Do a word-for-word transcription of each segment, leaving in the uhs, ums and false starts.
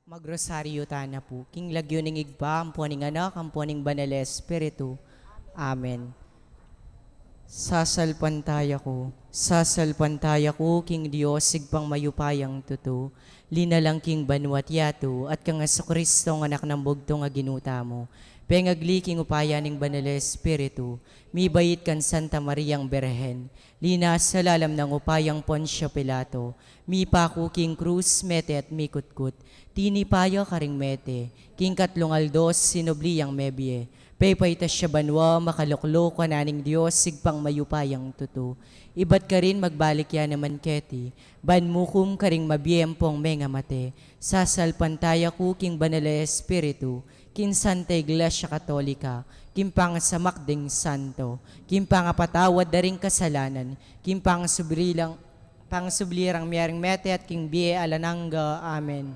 Magrosaryo tana pu. King lagyu ning Ibpa, ampo ning Anak, ampo ning Banal a Espiritu. Amen. Sasalpantaya ku, sasalpantaya ku king Dios, Ibpang mayupayang tutu, linalang king banua't yatu, at kang Jesucristo, Anak nang bugtung a Ginu tamu. Pengagli king upaya ning Banal a Espiritu, mibait kang Santa Mariang Birhen, linasa lalam nang upayang Poncio Pilato, mipaku king krus, mete at mikutkut, tinipa ya karing mete, king katlung aldo sinubli yang mebie, pepaitas ya banua, makalukluk kanan ning Dios, Ibpang mayupayang tutu. Ibat karin magbalik ya naman keti, ban mukum karing mabie ampong mengamate. Sasalpantaya ku king Banal a Espiritu, king Santa Iglesia Katolika, king pangasamak ding santo, king pangapatawad da ring kasalanan, king pangasubli lang, pangasubli rang miaring mete at king bie alang angga. Amen.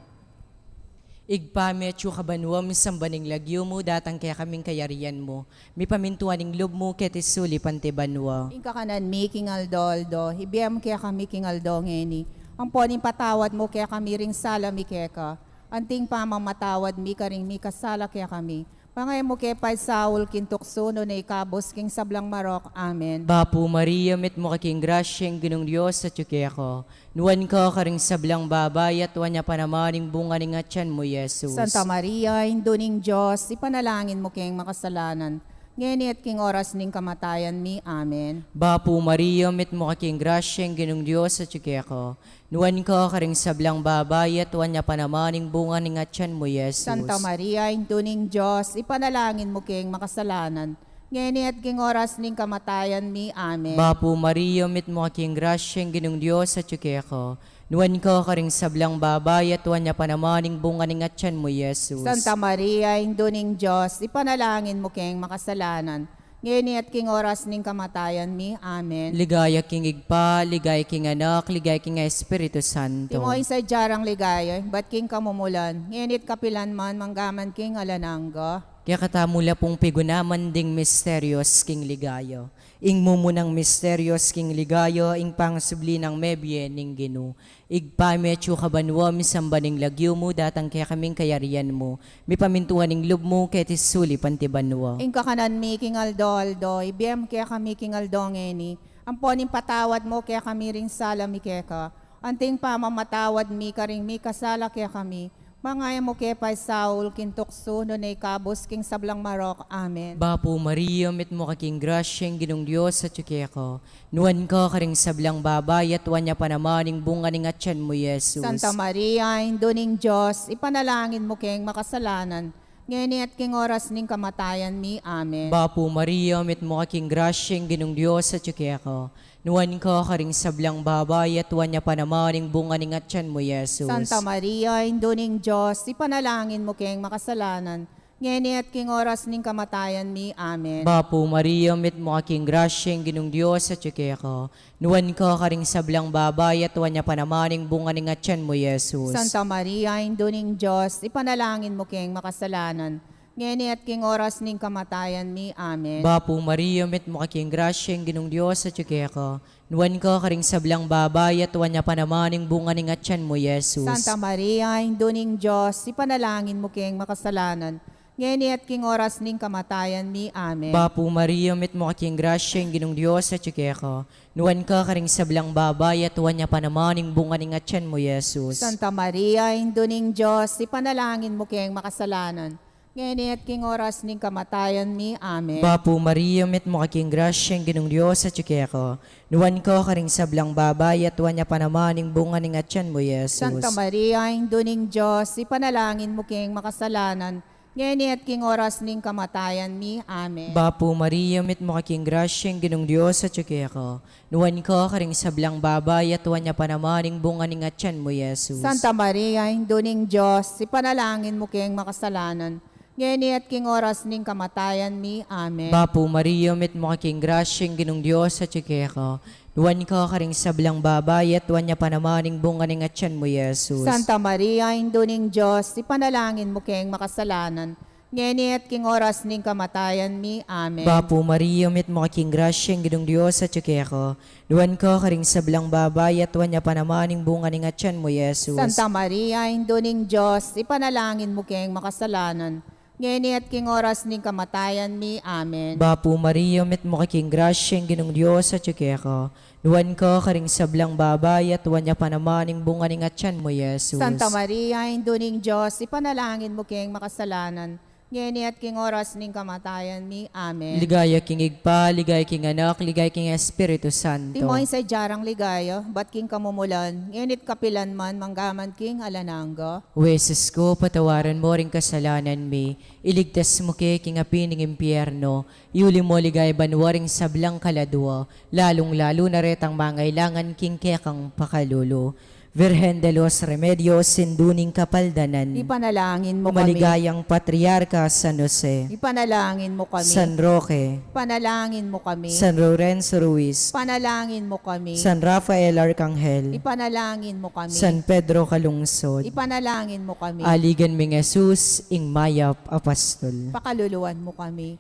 Ibpa mi, atsu ka banua, misamban ing lagyu mu, datang kekami ing kayarian mu, mipamintuan ing lub mu keti sulip anti banua. Ing kakanan mi king aldo-aldo, ibie mu kekami king aldo ngeni. Ampon ipatawad mu kekami ring sala mi keka, anting pamamatawad mi karing mikasala kekami. Manga e mu ke paisaul king tuksu, nune ikabus king sablang marok. Amen. Bapu Maria, mitmu ka king grasya, ing Ginung Dios atyu keka. Nuan ka karing sablang babai, at nuan ya pa naman ing bunga ning atyan mu, Jesus. Santa Maria, Indu ning Dios, ipanalangin mu keng makasalanan, ngeni at king oras ning kamatayan mi. Amen. Bapu Maria, mitmu ka king grasya, ing Ginung Dios atyu keka. Nuan ka karing sablang babai, at nuan ya pa naman ing bunga ning atyan mu, Jesus. Santa Maria, Indu ning Dios, ipanalangin mu keng makasalanan, ngeni at king oras ning kamatayan mi. Amen. Bapu Maria, mitmu ka king grasya, ing Ginung Dios atyu keka. Nuan ka karing sablang babai, at nuan ya pa naman ing bunga ning atyan mu, Jesus. Santa Maria, Indu ning Dios, ipanalangin mu keng makasalanan, ngeni at king oras ning kamatayan mi. Amen. Ligaya king Ibpa, ligaya king Anak, ligaya king Espiritu Santo. Antimo ing sadya rang ligaya, ibat king kamumulan, ngeni at kapilan man, manggaman king alang angga. Kekatamu la pung pigunaman ding misterios king ligaya. Ing mumunang misterios king ligaya, ing pangasubli nang mebie ning Ginu. Ibpa mi atsu ka banua, misamban ing lagyu mu, datang kekami ing kayarian mu, mipamintuan ing lub mu keti sulip anti banua. Ing kakanan mi king aldo-aldo, ibie mu kekami king aldo ngeni. Ampon ipatawad mu kekami ring sala mi keka, anting pamamatawad mi karing mikasala kekami. Manga e mu ke paisaul king tuksu, nune ikabus king sablang marok. Amen. Bapu Maria, mitmu ka king grasya, ing Ginung Dios atyu keka. Nuan ka karing sablang babai, at nuan ya pa naman ing bunga ning atyan mu, Jesus. Santa Maria, Indu ning Dios, ipanalangin mu keng makasalanan, ngeni at king oras ning kamatayan mi. Amen. Bapu Maria, mitmu ka king grasya, ing Ginung Dios atyu keka. Nuan ka karing sablang babai, at nuan ya pa naman ing bunga ning atyan mu, Jesus. Santa Maria, Indu ning Dios, ipanalangin mu keng makasalanan, ngeni at king oras ning kamatayan mi. Amen. Bapu Maria, mitmu ka king grasya, ing Ginung Dios atyu keka. Nuan ka karing sablang babai, at nuan ya pa naman ing bunga ning atyan mu, Jesus. Santa Maria, Indu ning Dios, ipanalangin mu keng makasalanan, ngeni at king oras ning kamatayan mi. Amen. Bapu Maria, mitmu ka king grasya, ing Ginung Dios atyu keka. Nuan ka karing sablang babai, at nuan ya pa naman ing bunga ning atyan mu, Jesus. Santa Maria, Indu ning Dios, ipanalangin mu keng makasalanan, ngeni at king oras ning kamatayan mi. Amen. Bapu Maria, mitmu ka king grasya, ing Ginung Dios atyu keka. Nuan ka karing sablang babai, at nuan ya pa naman ing bunga ning atyan mu, Jesus. Santa Maria, Indu ning Dios, ipanalangin mu keng makasalanan, ngeni at king oras ning kamatayan mi. Amen. Bapu Maria, mitmu ka king grasya, ing Ginung Dios atyu keka. Nuan ka karing sablang babai, at nuan ya pa naman ing bunga ning atyan mu, Jesus. Santa Maria, Indu ning Dios, ipanalangin mu keng makasalanan, ngeni at king oras ning kamatayan mi. Amen. Bapu Maria, mitmu ka king grasya, ing Ginung Dios atyu keka. Nuan ka karing sablang babai, at nuan ya pa naman ing bunga ning atyan mu, Jesus. Santa Maria, Indu ning Dios, ipanalangin mu keng makasalanan, ngeni at king oras ning kamatayan mi. Amen. Bapu Maria, mitmu ka king grasya, ing Ginung Dios atyu keka. Nuan ka karing sablang babai, at nuan ya pa naman ing bunga ning atyan mu, Jesus. Santa Maria, Indu ning Dios, ipanalangin mu keng makasalanan, ngeni at king oras ning kamatayan mi. Amen. Bapu Maria, mitmu ka king grasya, ing Ginung Dios atyu keka. Nuan ka karing sablang babai, at nuan ya pa naman ing bunga ning atyan mu, Jesus. Santa Maria, Indu ning Dios, ipanalangin mu keng makasalanan, ngeni at king oras ning kamatayan mi. Amen. Bapu Maria, mitmu ka king grasya, ing Ginung Dios atyu keka. Nuan ka karing sablang babai, at nuan ya pa naman ing bunga ning atyan mu, Jesus. Santa Maria, Indu ning Dios, ipanalangin mu keng makasalanan, ngeni at king oras ning kamatayan mi. Amen. Ligaya king Ibpa, ligaya king Anak, ligaya king Espiritu Santo. Antimo ing sadya rang ligaya, ibat king kamumulan, ngeni at kapilan man, manggaman king alang angga. O Jesus ku, patawaran mu ring kasalanan mi, iligtas mu ke king api ning impyerno, iuli mu king banua ring sablang kaladua, lalung-lalu na retang mangailangan king kekang pakalulu. Virgen de los Remedios, Indu ning Kapaldanan. Ipanalangin mu kami. Maligayang Patriarka San Jose. Ipanalangin mu kami. San Roque. Ipanalangin mu kami. San Lorenzo Ruiz. Ipanalangin mu kami. San Rafael Arcangel. Ipanalangin mu kami. San Pedro Calungsod. Ipanalangin mu kami. Aligan ming Jesus, ing mayap a pastol. Pakaluluan mu kami.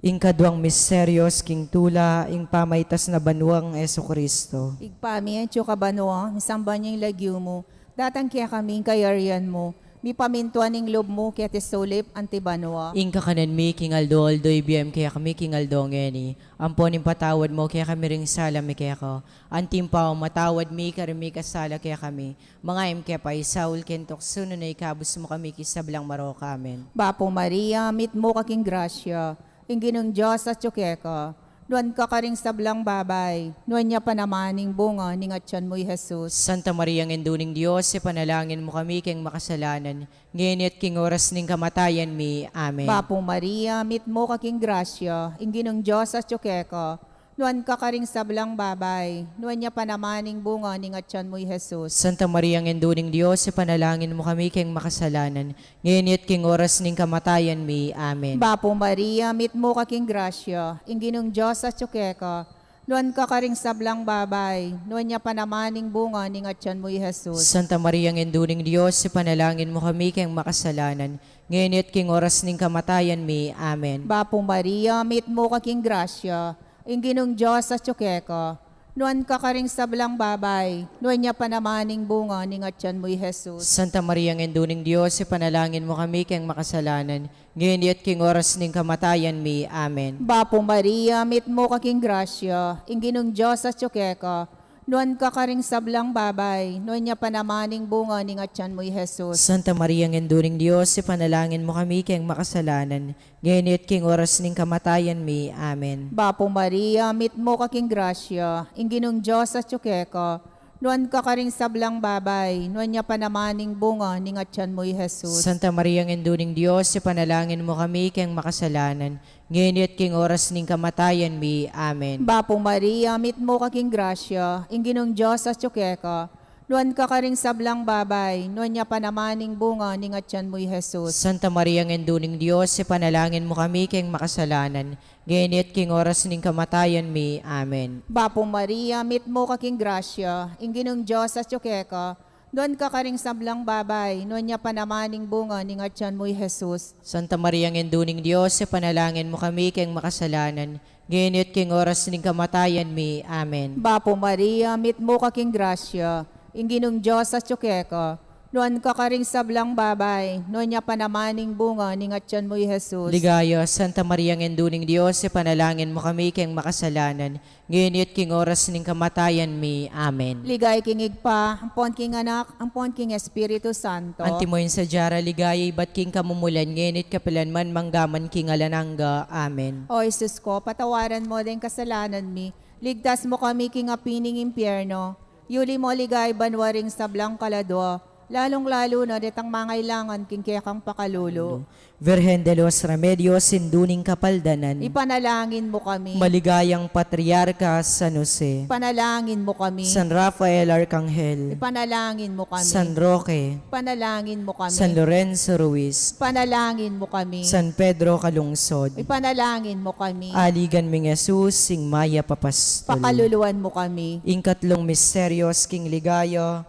Ing kaduang misterios king tula, ing pamaitas na banuang Jesucristo. Ibpa mi, atyu ka banua, misamban ya ing lagyu mu, datang kekami ing kayarian mu, mipamintuan ing lub mu keti sulip anti banua. Ing kakanan mi king aldo-aldo ibie mu kekami king aldo ngeni, ampon ipatawad mu kekami ring sala mi keka, anti ing pamamatawad mi karing mikasala kekami, manga e mu ke paisaul king tuksu, nune ikabus mu kami king sablang marok. Amen. Bapu Maria, mitmu ka king grasya, ing Ginung Dios atyu keka. Nuan ka karing sablang babai, nuan ya pa naman ing bunga ning atyan mu, i Jesus. Santa Maria, Indu ning Dios, ipanalangin mu kami keng makasalanan, ngeni at king oras ning kamatayan mi. Amen. Bapu Maria, mitmu ka king grasya, ing Ginung Dios atyu keka. Nuan ka karing sablang babai, nuan ya pa naman ing bunga ning atyan mu, i Jesus. Santa Maria, Indu ning Dios, ipanalangin mu kami keng makasalanan, ngeni at king oras ning kamatayan mi. Amen. Bapu Maria, mitmu ka king grasya, ing Ginung Dios atyu keka. Nuan ka karing sablang babai, nuan ya pa naman ing bunga ning atyan mu, i Jesus. Santa Maria, Indu ning Dios, ipanalangin mu kami keng makasalanan, ngeni at king oras ning kamatayan mi. Amen. Bapu Maria, mitmu ka king grasya, ing Ginung Dios atyu keka. Nuan ka karing sablang babai, nuan ya pa naman ing bunga ning atyan mu, i Jesus. Santa Maria, Indu ning Dios, ipanalangin mu kami keng makasalanan, ngeni at king oras ning kamatayan mi. Amen. Bapu Maria, mitmu ka king grasya, ing Ginung Dios atyu keka. Nuan ka karing sablang babai, nuan ya pa naman ing bunga ning atyan mu, i Jesus. Santa Maria, Indu ning Dios, ipanalangin mu kami keng makasalanan, ngeni at king oras ning kamatayan mi. Amen. Bapu Maria, mitmu ka king grasya, ing Ginung Dios atyu keka. Nuan ka karing sablang babai, nuan ya pa naman ing bunga ning atyan mu, i Jesus. Santa Maria, Indu ning Dios, ipanalangin mu kami keng makasalanan, ngeni at king oras ning kamatayan mi. Amen. Bapu Maria, mitmu ka king grasya, ing Ginung Dios atyu keka. Nuan ka karing sablang babai, nuan ya pa naman ing bunga ning atyan mu, i Jesus. Santa Maria, Indu ning Dios, ipanalangin mu kami keng makasalanan, ngeni at king oras ning kamatayan mi. Amen. Bapu Maria, mitmu ka king grasya, ing Ginung Dios atyu keka. Nuan ka karing sablang babai, nuan ya pa naman ing bunga ning atyan mu, i Jesus. Santa Maria, Indu ning Dios, ipanalangin mu kami keng makasalanan, ngeni at king oras ning kamatayan mi. Amen. Bapu Maria, mitmu ka king grasya, ing Ginung Dios atyu keka. Nuan ka karing sablang babai, nuan ya pa naman ing bunga ning atyan mu, i Jesus. Ligaya, Santa Maria, Indu ning Dios, ipanalangin mu kami keng makasalanan, ngeni at king oras ning kamatayan mi. Amen. Ligaya king Ibpa, ampon king Anak, ampon king Espiritu Santo. Antimo ing sadya ra ligaya ibat king kamumulan, ngeni at kapilan man, manggaman king alang angga. Amen. O Jesus ko, patawaran mu deng kasalanan mi, ligtas mu kami king api ning impyerno, iuli mu king banua ring sablang kaladua, lalung-lalu na detang mangailangan king kekang pakalulu. Virgen de los Remedios, Indu ning Kapaldanan. Ipanalangin mu kami. Maligayang Patriarka San Jose. Ipanalangin mu kami. San Rafael Arcangel. Ipanalangin mu kami. San Roque. Ipanalangin mu kami. San Lorenzo Ruiz. Ipanalangin mu kami. San Pedro Calungsod. Ipanalangin mu kami. Aligan ming Jesus, ing mayap a pastol. Pakaluluan mu kami. Ing katlung misterios king ligaya,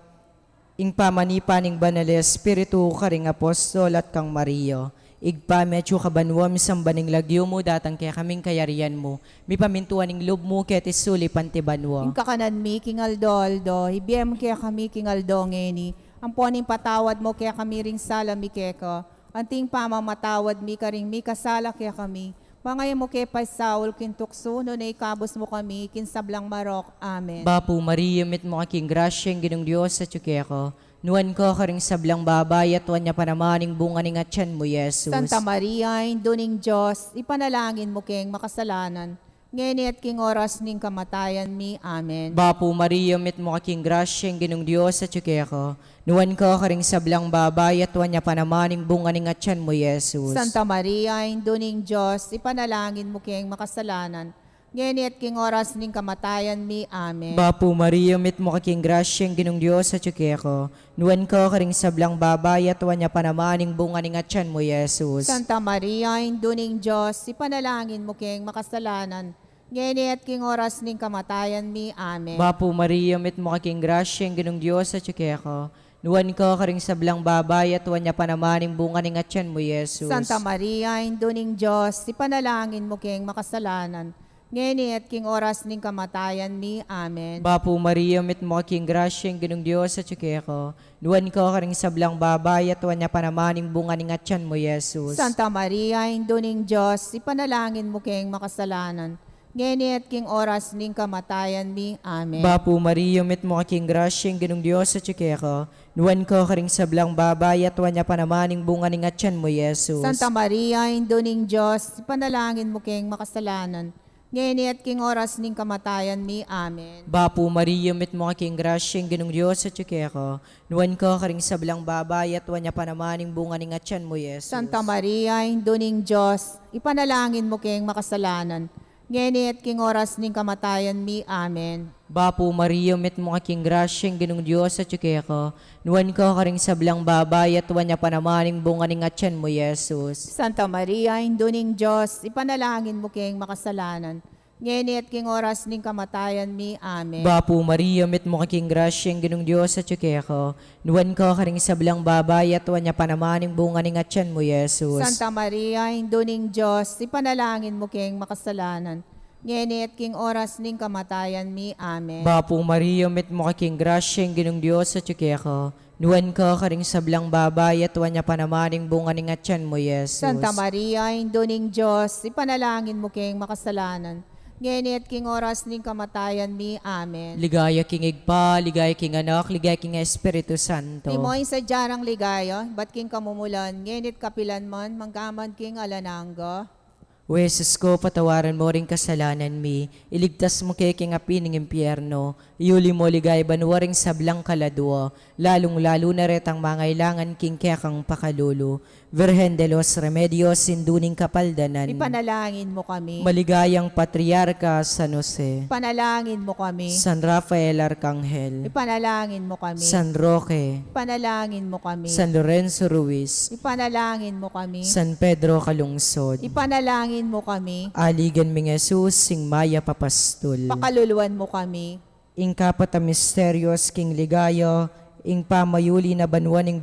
ing pamanipa ning Banal a Espiritu karing apostol at kang Maria. Ibpa mi, atsu ka banua, misamban ing lagyu mu, datang kekami ing kayarian mu, mipamintuan ing lub mu keti sulip anti banua. Ing kakanan mi king aldo-aldo, ibie mu kekami king aldo ngeni, ampon ipatawad mu kekami ring sala mi keka, anti ing pamamatawad mi karing mikasala kekami, manga e mu ke paisaul king tuksu, nune ikabus mu kami king sablang marok. Amen. Bapu Maria, mitmu ka king grasya, ing Ginung Dios atyu keka. Nuan ka karing sablang babai, at nuan ya pa naman ing bunga ning atyan mu, Jesus. Santa Maria, Indu ning Dios, ipanalangin mu keng makasalanan, ngeni at king oras ning kamatayan mi. Amen. Bapu Maria, mitmu ka king grasya, ing Ginung Dios atyu keka. Nuan ka karing sablang babai, at nuan ya pa naman ing bunga ning atyan mu, Jesus. Santa Maria, Indu ning Dios, ipanalangin mu keng makasalanan, ngeni at king oras ning kamatayan mi. Amen. Bapu Maria, mitmu ka king grasya, ing Ginung Dios atyu keka. Nuan ka karing sablang babai, at nuan ya pa naman ing bunga ning atyan mu, Jesus. Santa Maria, Indu ning Dios, ipanalangin mu keng makasalanan, ngeni at king oras ning kamatayan mi. Amen. Bapu Maria, mitmu ka king grasya, ing Ginung Dios atyu keka. Nuan ka karing sablang babai, at nuan ya pa naman ing bunga ning atyan mu, Jesus. Santa Maria, Indu ning Dios, ipanalangin mu keng makasalanan, ngeni at king oras ning kamatayan mi. Amen. Bapu Maria, mitmu ka king grasya, ing Ginung Dios atyu keka. Nuan ka karing sablang babai, at nuan ya pa naman ing bunga ning atyan mu, Jesus. Santa Maria, Indu ning Dios, ipanalangin mu keng makasalanan, ngeni at king oras ning kamatayan mi. Amen. Bapu Maria, mitmu ka king grasya, ing Ginung Dios atyu keka. Nuan ka karing sablang babai, at nuan ya pa naman ing bunga ning atyan mu, Jesus. Santa Maria, Indu ning Dios, ipanalangin mu keng makasalanan, ngeni at king oras ning kamatayan mi. Amen. Bapu Maria, mitmu ka king grasya, ing Ginung Dios atyu keka. Nuan ka karing sablang babai, at nuan ya pa naman ing bunga ning atyan mu, Jesus. Santa Maria, Indu ning Dios, ipanalangin mu keng makasalanan, ngeni at king oras ning kamatayan mi. Amen. Bapu Maria, mitmu ka king grasya, ing Ginung Dios atyu keka. Nuan ka karing sablang babai, at nuan ya pa naman ing bunga ning atyan mu, Jesus. Santa Maria, Indu ning Dios, ipanalangin mu keng makasalanan, ngeni at king oras ning kamatayan mi. Amen. Bapu Maria, mitmu ka king grasya, ing Ginung Dios atyu keka. Nuan ka karing sablang babai, at nuan ya pa naman ing bunga ning atyan mu, Jesus. Santa Maria, Indu ning Dios, ipanalangin mu keng makasalanan, ngeni at king oras ning kamatayan mi. Amen. Bapu Maria, mitmu ka king grasya, ing Ginung Dios atyu keka. Nuan ka karing sablang babai, at nuan ya pa naman ing bunga ning atyan mu, Jesus. Santa Maria, Indu ning Dios, ipanalangin mu keng makasalanan, ngeni at king oras ning kamatayan mi. Amen. Ligaya king Ibpa, ligaya king Anak, ligaya king Espiritu Santo. Antimo ing sadya nang ligaya, ibat king kamumulan, ngeni at kapilan man, manggaman king alang angga. O Jesus ko, patawaran mu ring kasalanan mi, iligtas mu ke king api ning impyerno, iuli mu king banua ring sablang kaladua, lalung-lalu na retang mangailangan king kekang pakalulu. Virgen de los Remedios, Indu ning Kapaldanan. Ipanalangin mu kami. Maligayang Patriarka San Jose. Ipanalangin mu kami. San Rafael Arkanghel. Ipanalangin mu kami. San Roque. Ipanalangin mu kami. San Lorenzo Ruiz. Ipanalangin mu kami. San Pedro Calungsod. Ipanalangin mu kami. Aligan ming Jesus, ing mayap a pastul. Pakaluluan mu kami. Ing kapat a misterios king ligaya, ing pamayuli na banua ning,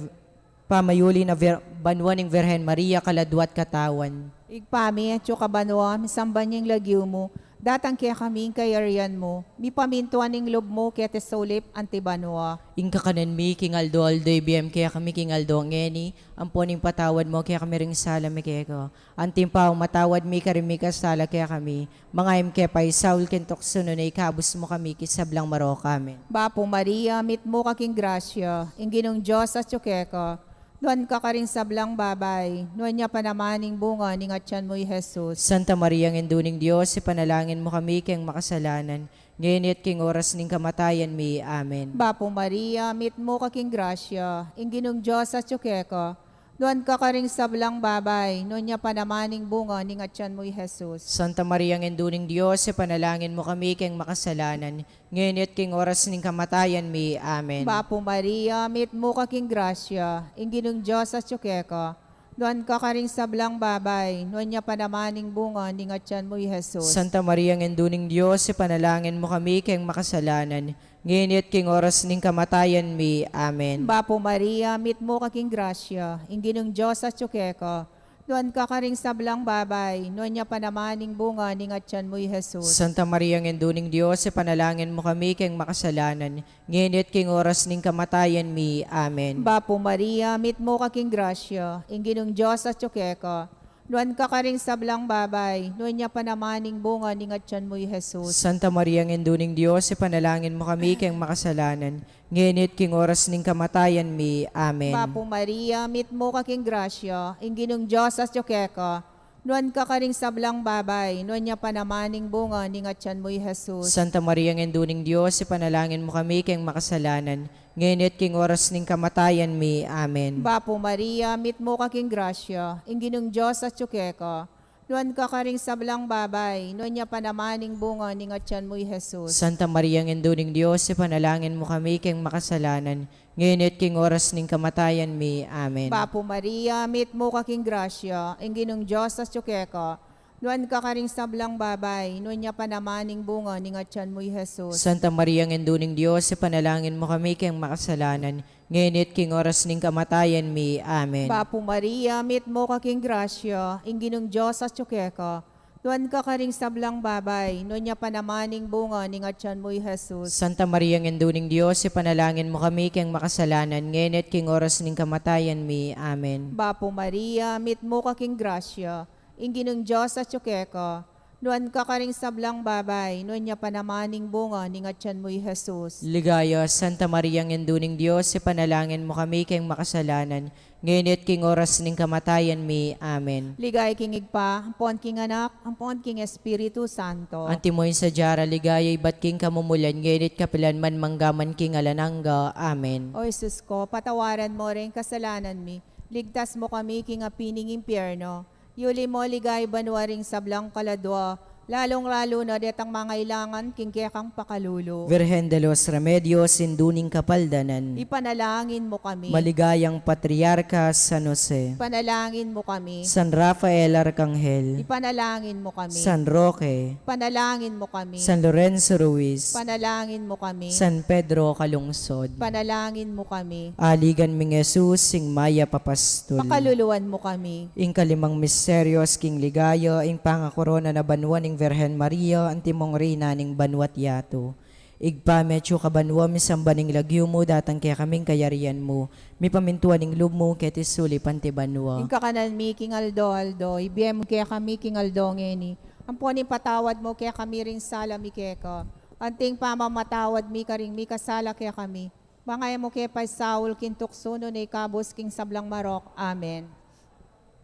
pamayuli na vir-, banua ning Virgen Maria, kaladua at katawan. Ibpa mi, atsu ka banua, misamban ya ing lagyu mu, datang kekami ing kayarian mu, mipamintuan ing lub mu keti sulip anti banua. Ing kakanan mi king aldo-aldo ibie mu kekami king aldo ngeni, ampon ipatawad mu kekami ring sala mi keka, anti ing pamamatawad mi karing mikasala kekami, manga e mu ke paisaul king tuksu, nune ikabus mu kami king sablang marok. Amen. Bapu Maria, mitmu ka king grasya, ing Ginung Dios atyu keka. Nuan ka karing sablang babai, nuan ya pa naman ing bunga ning atyan mu, i Jesus. Santa Maria, Indu ning Dios, ipanalangin mu kami keng makasalanan, ngeni at king oras ning kamatayan mi. Amen. Bapu Maria, mitmu ka king grasya, ing Ginung Dios atyu keka. Nuan ka karing sablang babai, nuan ya pa naman ing bunga ning atyan mu, i Jesus. Santa Maria, Indu ning Dios, ipanalangin mu kami keng makasalanan, ngeni at king oras ning kamatayan mi. Amen. Bapu Maria, mitmu ka king grasya, ing Ginung Dios atyu keka. Nuan ka karing sablang babai, nuan ya pa naman ing bunga ning atyan mu, i Jesus. Santa Maria, Indu ning Dios, ipanalangin mu kami keng makasalanan, ngeni at king oras ning kamatayan mi. Amen. Bapu Maria, mitmu ka king grasya, ing Ginung Dios atyu keka. Nuan ka karing sablang babai, nuan ya pa naman ing bunga ning atyan mu, i Jesus. Santa Maria, Indu ning Dios, ipanalangin mu kami keng makasalanan, ngeni at king oras ning kamatayan mi. Amen. Bapu Maria, mitmu ka king grasya, ing Ginung Dios atyu keka. Nuan ka karing sablang babai, nuan ya pa naman ing bunga ning atyan mu, i Jesus. Santa Maria, Indu ning Dios, ipanalangin mu kami keng makasalanan, ngeni at king oras ning kamatayan mi. Amen. Bapu Maria, mitmu ka king grasya, ing Ginung Dios atyu keka. Nuan ka karing sablang babai, nuan ya pa naman ing bunga ning atyan mu, i Jesus. Santa Maria, Indu ning Dios, ipanalangin mu kami keng makasalanan, ngeni at king oras ning kamatayan mi. Amen. Bapu Maria, mitmu ka king grasya, ing Ginung Dios atyu keka. Nuan ka karing sablang babai, nuan ya pa naman ing bunga ning atyan mu, i Jesus. Santa Maria, Indu ning Dios, ipanalangin mu kami keng makasalanan, ngeni at king oras ning kamatayan mi. Amen. Bapu Maria, mitmu ka king grasya, ing Ginung Dios atyu keka. Nuan ka karing sablang babai, nuan ya pa naman ing bunga ning atyan mu, i Jesus. Santa Maria, Indu ning Dios, ipanalangin mu kami keng makasalanan, ngeni at king oras ning kamatayan mi. Amen. Bapu Maria, mitmu ka king grasya, ing Ginung Dios atyu keka. Nuan ka karing sablang babai, nuan ya pa naman ing bunga ning atyan mu, i Jesus. Santa Maria, Indu ning Dios, ipanalangin mu kami keng makasalanan, ngeni at king oras ning kamatayan mi. Amen. Bapu Maria, mitmu ka king grasya, ing Ginung Dios atyu keka. Nuan ka karing sablang babai, nuan ya pa naman ing bunga ning atyan mu, i Jesus. Ligaya, Santa Maria, Indu ning Dios, ipanalangin mu kami keng makasalanan, ngeni at king oras ning kamatayan mi. Amen. Ligaya king Ibpa, ampon king Anak, ampon king Espiritu Santo. Antimo ing sadya ra ligaya ibat king kamumulan, ngeni at kapilan man, mangga man king alang angga. Amen. O Jesus ko, patawaran mu ring kasalanan mi, ligtas mu kami king api ning impyerno, yuli mu ligaya banua ring sablang kaladua, lalung-lalu na detang mangailangan king kekang pakalulu. Virgen de los Remedios, Indu ning Kapaldanan. Ipanalangin mu kami. Maligayang Patriarka San Jose. Ipanalangin mu kami. San Rafael Arkanghel. Ipanalangin mu kami. San Roque. Ipanalangin mu kami. San Lorenzo Ruiz. Ipanalangin mu kami. San Pedro Calungsod. Ipanalangin mu kami. Aligan ming Jesus, ing mayap a pastul. Pakaluluan mu kami. Ing kalimang misteryos king ligaya, ing pangakorona na banua ning Virgen Maria, antimong Reyna ning banua't yatu. Ibpa mi atsu ka banua, misamban ing lagyu mu, datang kekami ing kayarian mu, mipamintuan ing lub mu keti sulip anti banua. Ing kakanan mi king aldo-aldo, ibie mu kekami king aldo ngeni. Ampon ipatawad mu kekami ring sala mi keka, anting pamamatawad mi karing mikasala kekami. Manga e mu ke paisaul king tuksu, nune ikabus king sablang marok. Amen.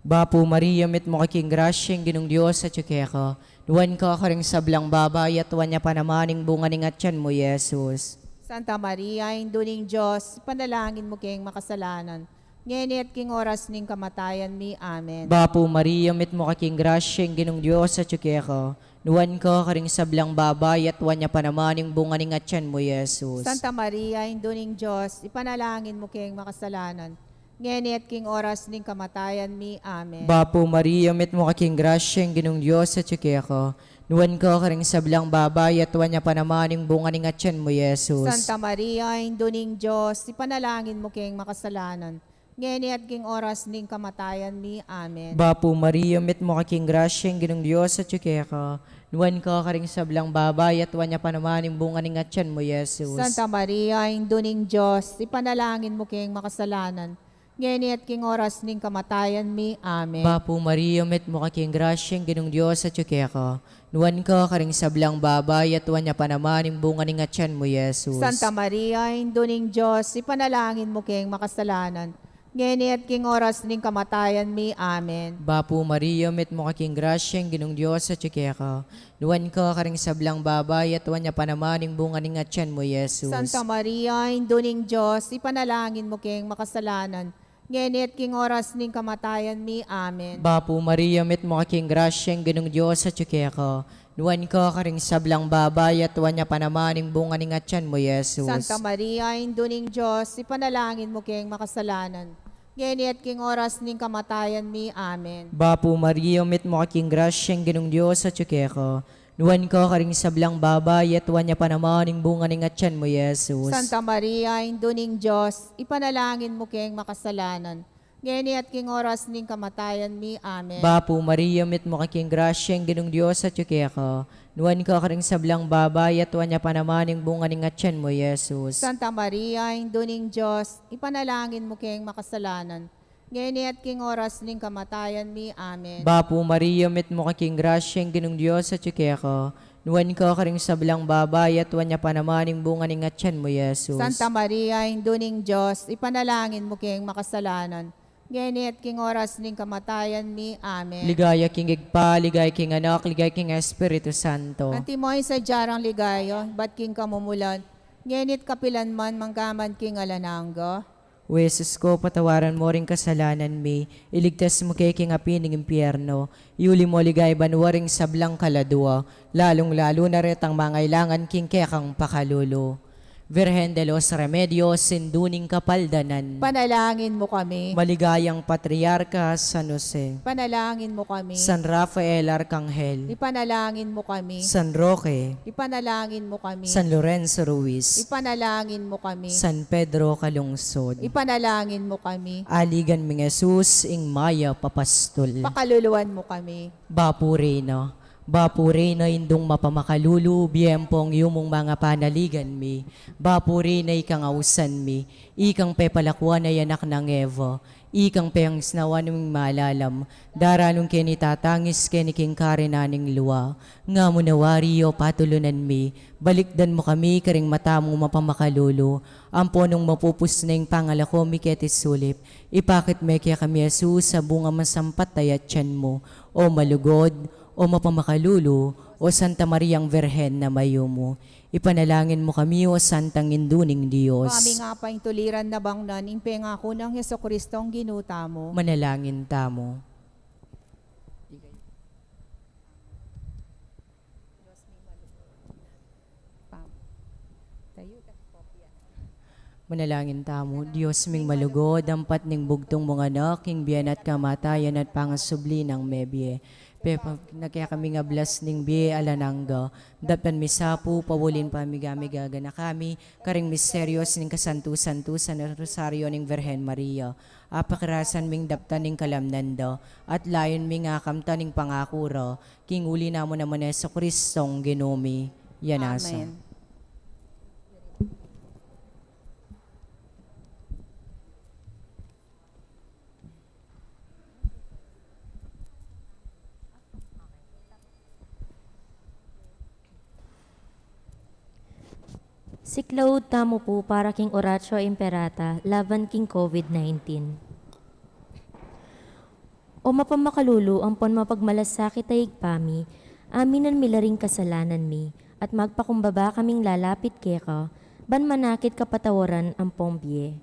Bapu Maria, mitmu ka king grasya, ing Ginung Dios atyu keka. Nuan ka karing sablang babai, at nuan ya pa naman ing bunga ning atyan mu, i Jesus. Santa Maria, Indu ning Dios, ipanalangin mu keng makasalanan, ngeni at king oras ning kamatayan mi. Amen. Bapu Maria, mitmu ka king grasya, ing Ginung Dios atyu keka. Nuan ka karing sablang babai, at nuan ya pa naman ing bunga ning atyan mu, i Jesus. Santa Maria, Indu ning Dios, ipanalangin mu keng makasalanan, ngeni at king oras ning kamatayan mi. Amen. Bapu Maria, mitmu ka king grasya, ing Ginung Dios atyu keka. Nuan ka karing sablang babai, at nuan ya pa naman ing bunga ning atyan mu, i Jesus. Santa Maria, Indu ning Dios, ipanalangin mu keng makasalanan, ngeni at king oras ning kamatayan mi. Amen. Bapu Maria, mitmu ka king grasya, ing Ginung Dios atyu keka. Nuan ka karing sablang babai, at nuan ya pa naman ing bunga ning atyan mu, i Jesus. Santa Maria, Indu ning Dios, ipanalangin mu keng makasalanan, ngeni at king oras ning kamatayan mi. Amen. Bapu Maria, mitmu ka king grasya, ing Ginung Dios atyu keka. Nuan ka karing sablang babai, at nuan ya pa naman ing bunga ning atyan mu, i Jesus. Santa Maria, Indu ning Dios, ipanalangin mu keng makasalanan, ngeni at king oras ning kamatayan mi. Amen. Bapu Maria, mitmu ka king grasya, ing Ginung Dios atyu keka. Nuan ka karing sablang babai, at nuan ya pa naman ing bunga ning atyan mu, i Jesus. Santa Maria, Indu ning Dios, ipanalangin mu keng makasalanan, ngeni at king oras ning kamatayan mi. Amen. Bapu Maria, mitmu ka king grasya, ing Ginung Dios atyu keka. Nuan ka karing sablang babai, at nuan ya pa naman ing bunga ning atyan mu, i Jesus. Santa Maria, Indu ning Dios, ipanalangin mu keng makasalanan, ngeni at king oras ning kamatayan mi. Amen. Bapu Maria, mitmu ka king grasya, ing Ginung Dios atyu keka. Nuan ka karing sablang babai, at nuan ya pa naman ing bunga ning atyan mu, i Jesus. Santa Maria, Indu ning Dios, ipanalangin mu keng makasalanan, ngeni at king oras ning kamatayan mi. Amen. Bapu Maria, mitmu ka king grasya, ing Ginung Dios atyu keka. Nuan ka karing sablang babai, at nuan ya pa naman ing bunga ning atian mu, Jesus. Santa Maria, Indu ning Dios, ipanalangin mu keng makasalanan, ngeni at king oras ning kamatayan mi. Amen. Bapu Maria, mitmu ka king grasya, ing Ginung Dios atyu keka. Nuan ka karing sablang babai, at nuan ya pa naman ing bunga ning atian mu, Jesus. Santa Maria, Indu ning Dios, ipanalangin mu keng makasalanan, ngeni at king oras ning kamatayan mi. Amen. Ligaya king Ibpa, ligaya king Anak, ligaya king Espiritu Santo. Antimo ing sadya rang ligaya, ibat king kamumulan, ngeni at kapilan man, manggaman king alang angga. O Jesus ko, patawaran mu ring kasalanan mi, iligtas mu kami king api ning impyerno, iuli mu king banua ring sablang kaladua, lalung-lalu na retang mangailangan king kekang pakalulu. Virgen de los Remedios, Indu ning Kapaldanan. Ipanalangin mu kami. Maligayang Patriarka San Jose. Ipanalangin mu kami. San Rafael Arkanghel. Ipanalangin mu kami. San Roque. Ipanalangin mu kami. San Lorenzo Ruiz. Ipanalangin mu kami. San Pedro Calungsod. Ipanalangin mu kami. Aligan ming Jesus, ing mayap a pastul. Pakaluluan mu kami. Bapu Reyna, Bapu Reyna, Indung mapamakalulu, bie ampong yumung manga panaligan mi. Bapu Reyna, ikang ausan mi, ikang pepalakuan a anak nang Eva, ikang pengisnawan ning malalam, daraun keni tatangis keni king karinan ning lua. Nga mu na wari, o patulunan mi, balikdan mu kami karing mata mung mapamakalulu, ampon nung mapupus na ing pangalako mi keti sulip, ipakit me kekami i Jesus a bunga masampant a atian mu, o malugud, o mapamakalulu, o Santa Mariang Virgen a mayumu. Ipanalangin mu kami, o Santang Indu ning Dios. Kami nga pa ing tuliran na bangnan ing pengaku nang Jesucristo a Ginu tamu. Manalangin tamu. Manalangin tamu. Dios ming malugud, ampat ning bugtung mung Anak, king bie na at kamatayan at pangasubli nang mebie. Pepa na kekami ing ablas ning bie alang angga. Daptan mi sa pu, pauli ning pamigamigaganaka mi karing misterios ning kasantu-santusan a Rosario ning Virgen Maria. Apakarasan ming daptan ing kalamnan da, at layun ming akamtan ing pangaku ra, king uli na mu naman Jesucristo a Ginu mi. Yan asa. Amen. Siklaud tamu pu para king Oratio Imperata laban king COVID nineteen. O mapamakalulu ampon mapagmalasakit a Ibpa mi, aminan mi la ring kasalanan mi, at magpakumbaba kaming lalapit keka, ban manakit kapatawaran ampong bie.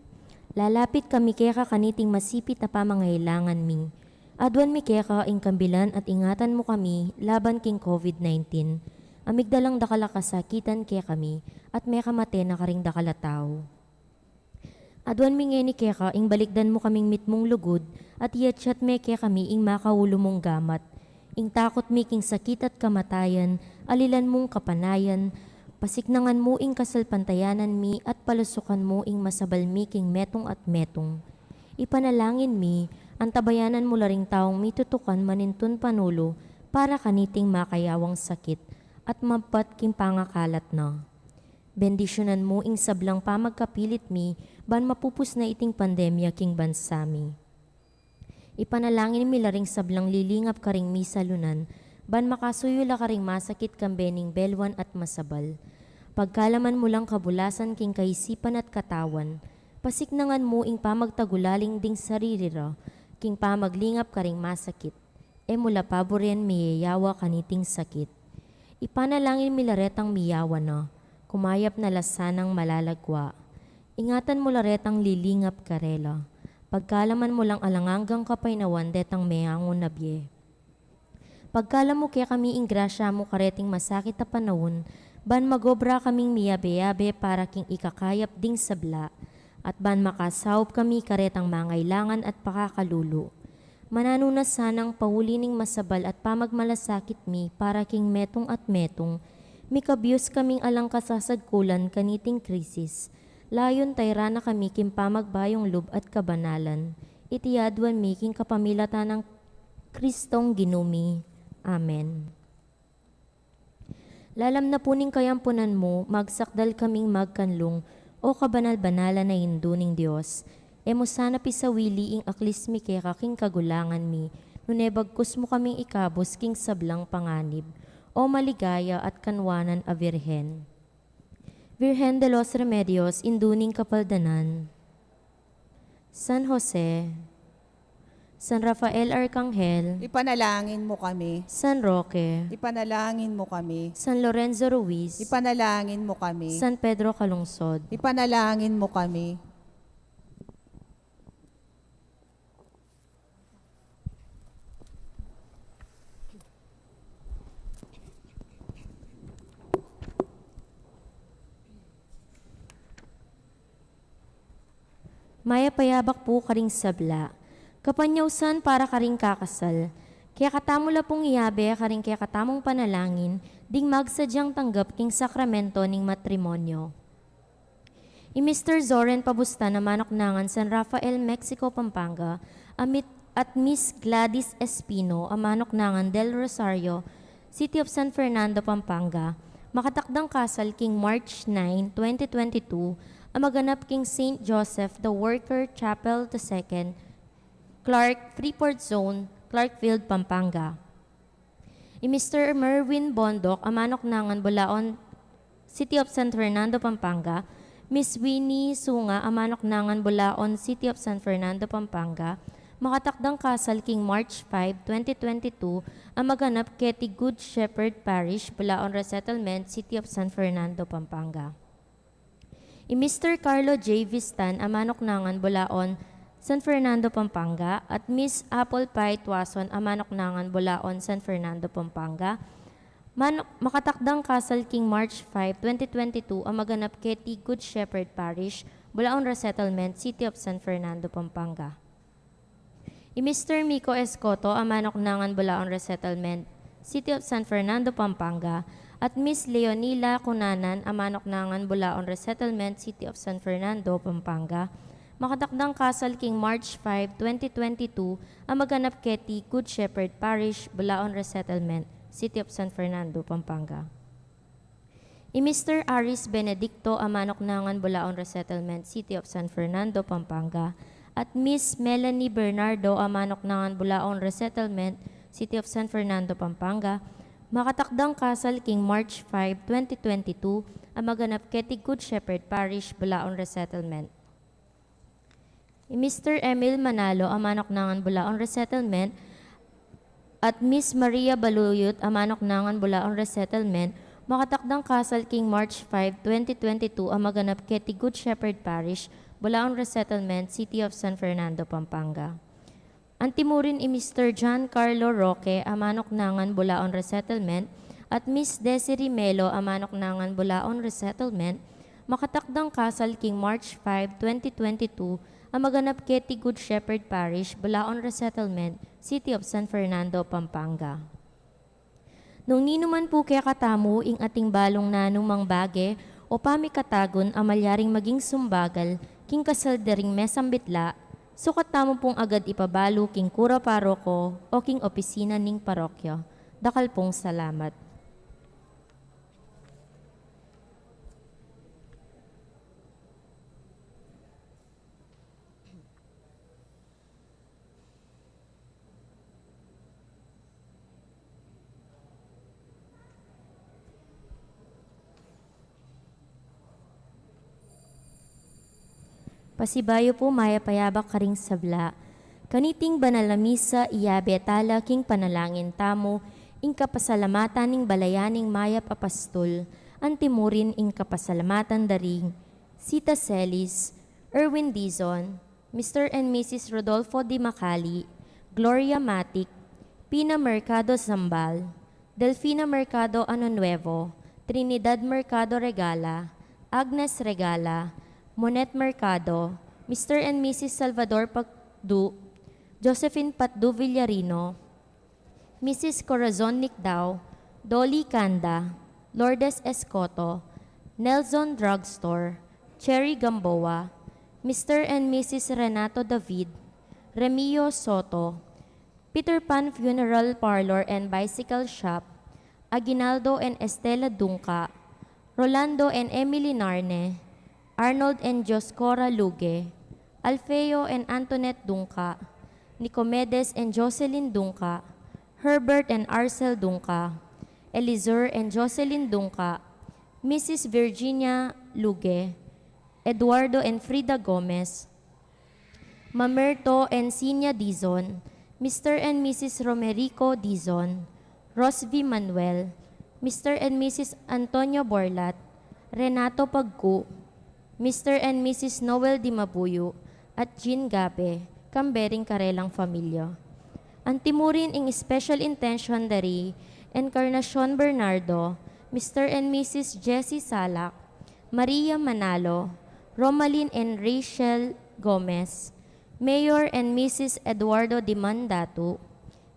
Lalapit kami keka kaniting masipit a pamangailangan mi. Aduan mi keka ing kabilan at ingatan mu kami laban king COVID nineteen, a migdalang dakal a kasakitan kekami, at mekamate na karing dakal a tau. Aduan mi ngeni keka ing balikdan mu kaming mitmung lugud, at iatyat me kekami ing makaulu mung gamat. Ing takut mi king sakit at kamatayan, alilan mung kapanayan, pasiknangan mu ing kasalpantayanan mi, at palusukan mu ing masabal mi king metung at metung. Ipanalangin mi, antabayanan mu la ring taung mitutukan manintun panulu para kaniting makayawang sakit, at mabpat king pangakalat na. Bendisyunan mu ing sablang pamagkapilit mi, ban mapupus na iting pandemya king bansa mi. Ipanalangin mi la ring sablang lilingap karing misalunan, ban makasuyu la karing masakit kambe ning belwan at masabal. Pagkalaman mu lang kabulasan king kaisipan at katawan, pasiknangan mu ing pamagtagulaling ding sarili ra, king pamaglingap karing masakit. E mu la paburen miyayawa kaniting sakit. Ipanalangin mi la retang miyawa na, kumayap na la sanang malalagwa. Ingatan mu la retang lilingap karela. Pagkalaman mu lang alang anggang kapaynawan detang meangu na bie. Pagkalam mu kekami ing grasya mu kareting masakit a panaun, ban magobra kaming miyabe-yabe para king ikakayap ding sabla, at ban makasaup kami karetang mangailangan at pakakalulu. Mananu na sanang pauli ning masabal at pamagmalasakit mi para king metung at metung, mikabius kaming alang kasasagkulan kaniting krisis. Layun tayran na kami king pamagbayung lub at kabanalan. Iti aduan mi king kapamilatan nang Kristong Ginu mi. Amen. Lalam na pu ning kayampunan mu, magsakdal kaming magkanlung, O kabanal-banalan a Indu ning Dios. E mu sana pisawili ing aklis mi keka king kagulangan mi, nune bagkus mu kaming ikabus king sablang panganib, O maligaya at kanwanan a Birhen. Virgen de los Remedios, Indu ning Kapaldanan. San Jose, San Rafael Arcangel, ipanalangin mo kami. San Roque, ipanalangin mo kami. San Lorenzo Ruiz, ipanalangin mo kami. San Pedro Calungsod, ipanalangin mo kami. Mayap a yabak pu karing sabla. Kapanyausan para karing kakasal. Kekatamu la pung iyabe karing kekatamung panalangin ding magsadyang tanggap king sakramento ning matrimonyo. I Mister Zoren Pabustan a manuknangan San Rafael, Mexico, Pampanga, amit-, at Miss Gladys Espino a manuknangan Del Rosario, City of San Fernando, Pampanga, makatakdang kasal king March nine, twenty twenty-two, a maganap king Saint Joseph the Worker Chapel the Second, Clark, Freeport Zone, Clarkfield, Pampanga. I Mister Merwin Bondoc a manuknangan Bulaon, City of San Fernando, Pampanga, Miss Winnie Sunga a manuknangan Bulaon, City of San Fernando, Pampanga, makatakdang kasal king March five, twenty twenty-two, a maganap keti Good Shepherd Parish, Bulaon Resettlement, City of San Fernando, Pampanga. I Mister Carlo J Vistan a manuknangan Bulaon, San Fernando, Pampanga, at Miss Apple Pie Tuason a manuknangan Bulaon, San Fernando, Pampanga, manu-, makatakdang kasal king March five, twenty twenty-two, a maganap keti Good Shepherd Parish, Bulaon Resettlement, City of San Fernando, Pampanga. I Mister Miko Escoto a manuknangan Bulaon Resettlement, City of San Fernando, Pampanga, at Miss Leonila Cunanan a manuknangan Bulaon Resettlement, City of San Fernando, Pampanga, makatakdang kasal king March five, twenty twenty-two, a maganap keti Good Shepherd Parish, Bulaon Resettlement, City of San Fernando, Pampanga. I Mister Aris Benedicto a manuknangan Bulaon Resettlement, City of San Fernando, Pampanga, at Miss Melanie Bernardo a manuknangan Bulaon Resettlement, City of San Fernando, Pampanga, makatakdang kasal king March five, twenty twenty-two, a maganap keti Good Shepherd Parish, Bulaon Resettlement. I Mister Emil Manalo a manuknangan Bulaon Resettlement at Miss Maria Baluyot a manuknangan Bulaon Resettlement, makatakdang kasal king March five, twenty twenty-two, a maganap keti Good Shepherd Parish, Bulaon Resettlement, City of San Fernando, Pampanga. Antimurin i Mister John Carlo Roque a manuknangan Bulaon Resettlement at Miss Desiree Melo a manuknangan Bulaon Resettlement, makatakdang kasal king March five, twenty twenty-two, a maganap keti Good Shepherd Parish, Bulaon Resettlement, City of San Fernando, Pampanga. Nung ninuman pu kekatamu ing ating balung nanumang bage o pamikatagun a malyaring maging sumbagal king kasal da ring mesang bitla, sukat tamu pung agad ipabalu king kura paroko o king opisina ning parokya. Dakal pung salamat. Pasibayu pu, mayap a yabak karing sabla. Kaniting banal a misa, iyabe tala king panalangin tamu ing kapasalamatan ning balayan ning mayap a pastul, antimurin ing kapasalamatan da ring Sita Celis, Erwin Dizon, Mister and Missus Rodolfo Di Macali, Gloria Matic, Pina Mercado Zambal, Delfina Mercado Ano Nuevo, Trinidad Mercado Regala, Agnes Regala, Monet Mercado, Mister and Missus Salvador Patdu, Josephine Patdu Villarino, Missus Corazon Nicdao, Dolly Canda, Lourdes Escoto, Nelson Drugstore, Cherry Gamboa, Mister and Missus Renato David, Remio Soto, Peter Pan Funeral Parlor and Bicycle Shop, Aguinaldo and Estela Dungca, Rolando and Emily Narne, Arnold and Dioscora Luge, Alfeo and Antoinette Dungca, Nicomedes and Jocelyn Dungca, Herbert and Arcel Dungca, Elizur and Jocelyn Dungca, Missus Virginia Luge, Eduardo and Frida Gomez, Mamerto and Sinya Dizon, Mister and Missus Romerico Dizon, Rosvi Manuel, Mister and Missus Antonio Borlat, Renato Pagku, Mister and Missus Noel Dimabuyu, at Jean Gabe, kambe ring karelang familia. Antimurin ing special intention dari Encarnacion Bernardo, Mister and Missus Jessie Salak, Maria Manalo, Romalyn and Rachel Gomez, Mayor and Missus Eduardo Dimandatu,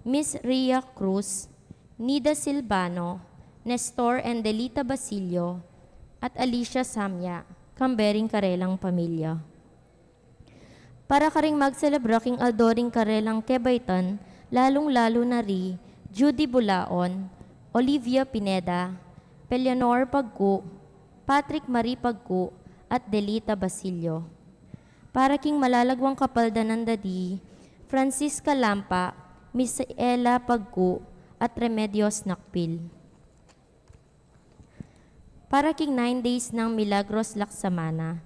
Miss Ria Cruz, Nida Silvano, Nestor and Delita Basilio, at Alicia Samya, kambe ring karelang pamilya. Para karing magselebra king aldo ring karelang kebaitan, lalung-lalu na ri Judy Bulaon, Olivia Pineda, Pelianor Pagku, Patrick Marie Pagku, at Delita Basilio. Para king malalagwang kapaldanan da di Francisca Lampa, Misaela Pagku, at Remedios Nakpil. Para king nine days nang Milagros Laksamana,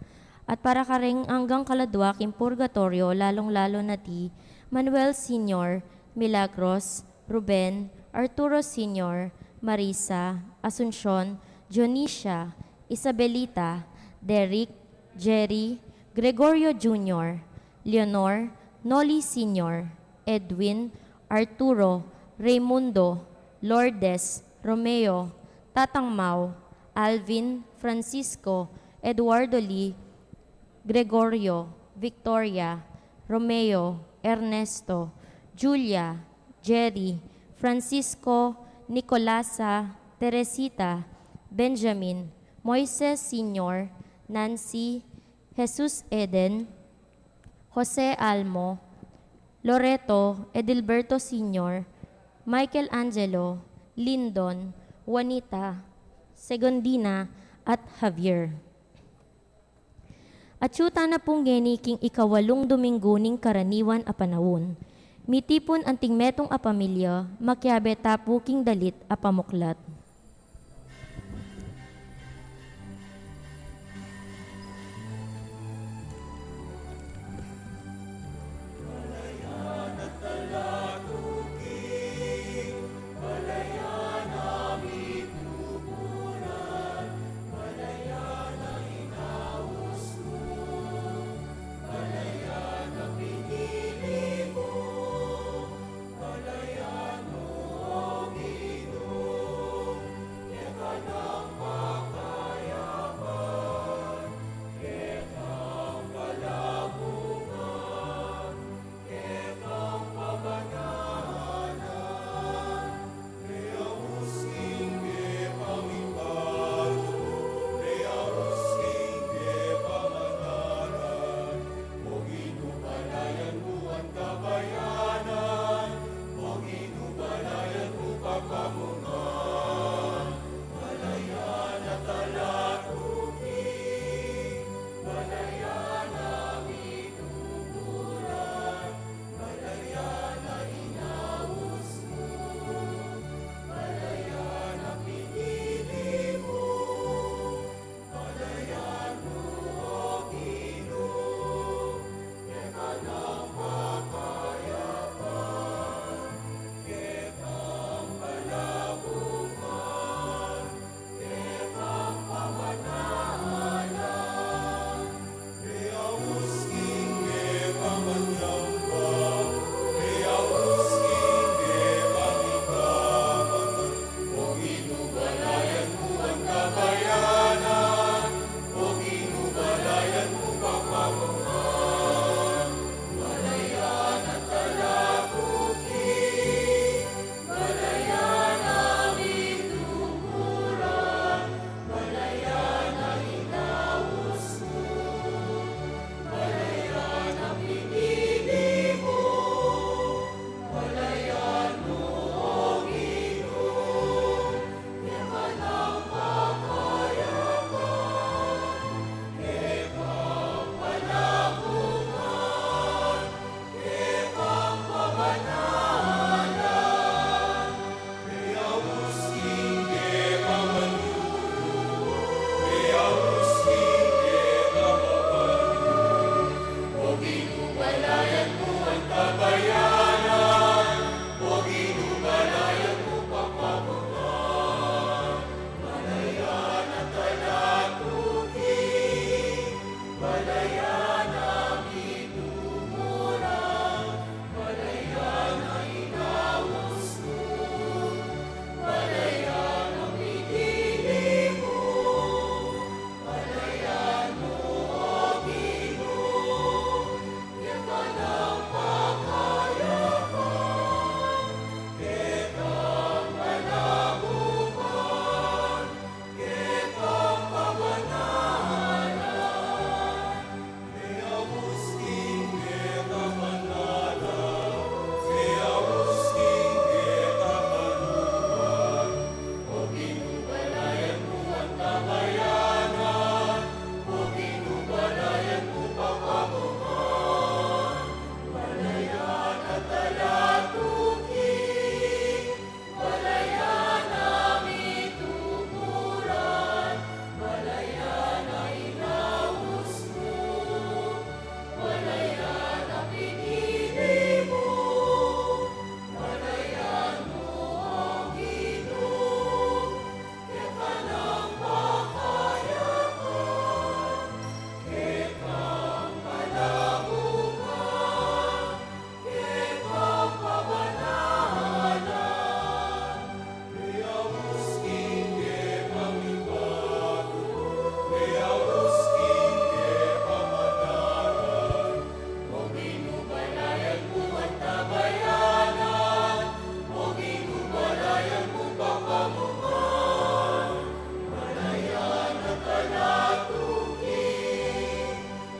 at para karing anggang kaladwa king purgatoryo, lalung-lalu na di Manuel Senior, Milagros, Ruben, Arturo Senior, Marisa, Asuncion, Dionisia, Isabelita, Derek, Jerry, Gregorio Junior, Leonor, Noli Senior, Edwin, Arturo, Raymundo, Lourdes, Romeo, Tatang Mau, Alvin, Francisco, Eduardo Lee, Gregorio, Victoria, Romeo, Ernesto, Julia, Jerry, Francisco, Nicolasa, Teresita, Benjamin, Moises Senior, Nancy, Jesus Eden, Jose Almo, Loreto, Edilberto Senior, Michael Angelo, Lindon, Juanita, Segundina, at Javier. Atyu tana pu ngeni king ikawalung Dominggu ning karaniwan a panaun. Mitipun anting metung a pamilya, makiabe ta pu king dalit a pamuklat.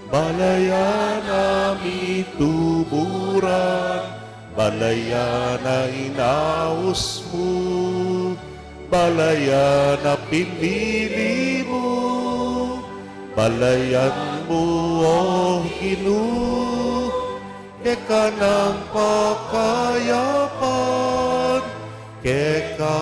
Balayan a mituburan, balayan a inaus mu, balayan a pinili mu, balayan mu, O Ginu, keka nang pakayapan, keka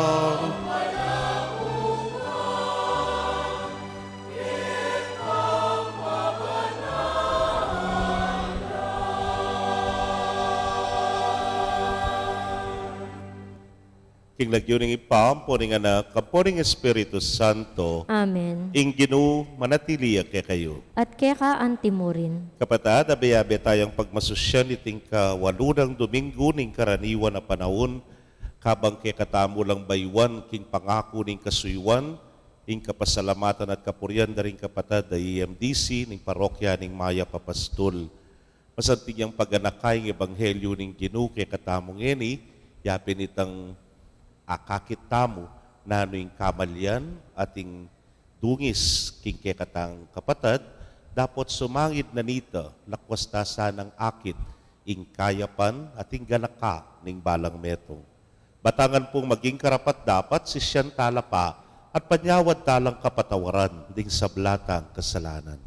King lagyu ning Ibpa, ampo ning Anak, ampo ning Espiritu Santo. Amen. Ing Ginu manatili ya kekayu. At keka antimurin. Kapatad, abe-abe tayang pagmasusyan iting kawalu nang Dominggu ning karaniwan a panaun, kabang kekatamu lang bayuan king pangaku ning kasuyuan, ing kapasalamatan at kapurian da ring kapatad a E M D C ning parokya ning Mayap a Pastul. Masanting yang paganaka ing ebanghelyu ning Ginu kekatamu ngeni, yapin itang akakit tamu nanu ing kamalian at ing dungis king kekatang kapatad, dapot sumangid na nita, lakwas ta sanang akit ing kayapan at ing ganaka ning balang metung. Batangan pung maging karapat-dapat, sisian tala pa at panyawad talang kapatawaran ding sabla tang kasalanan.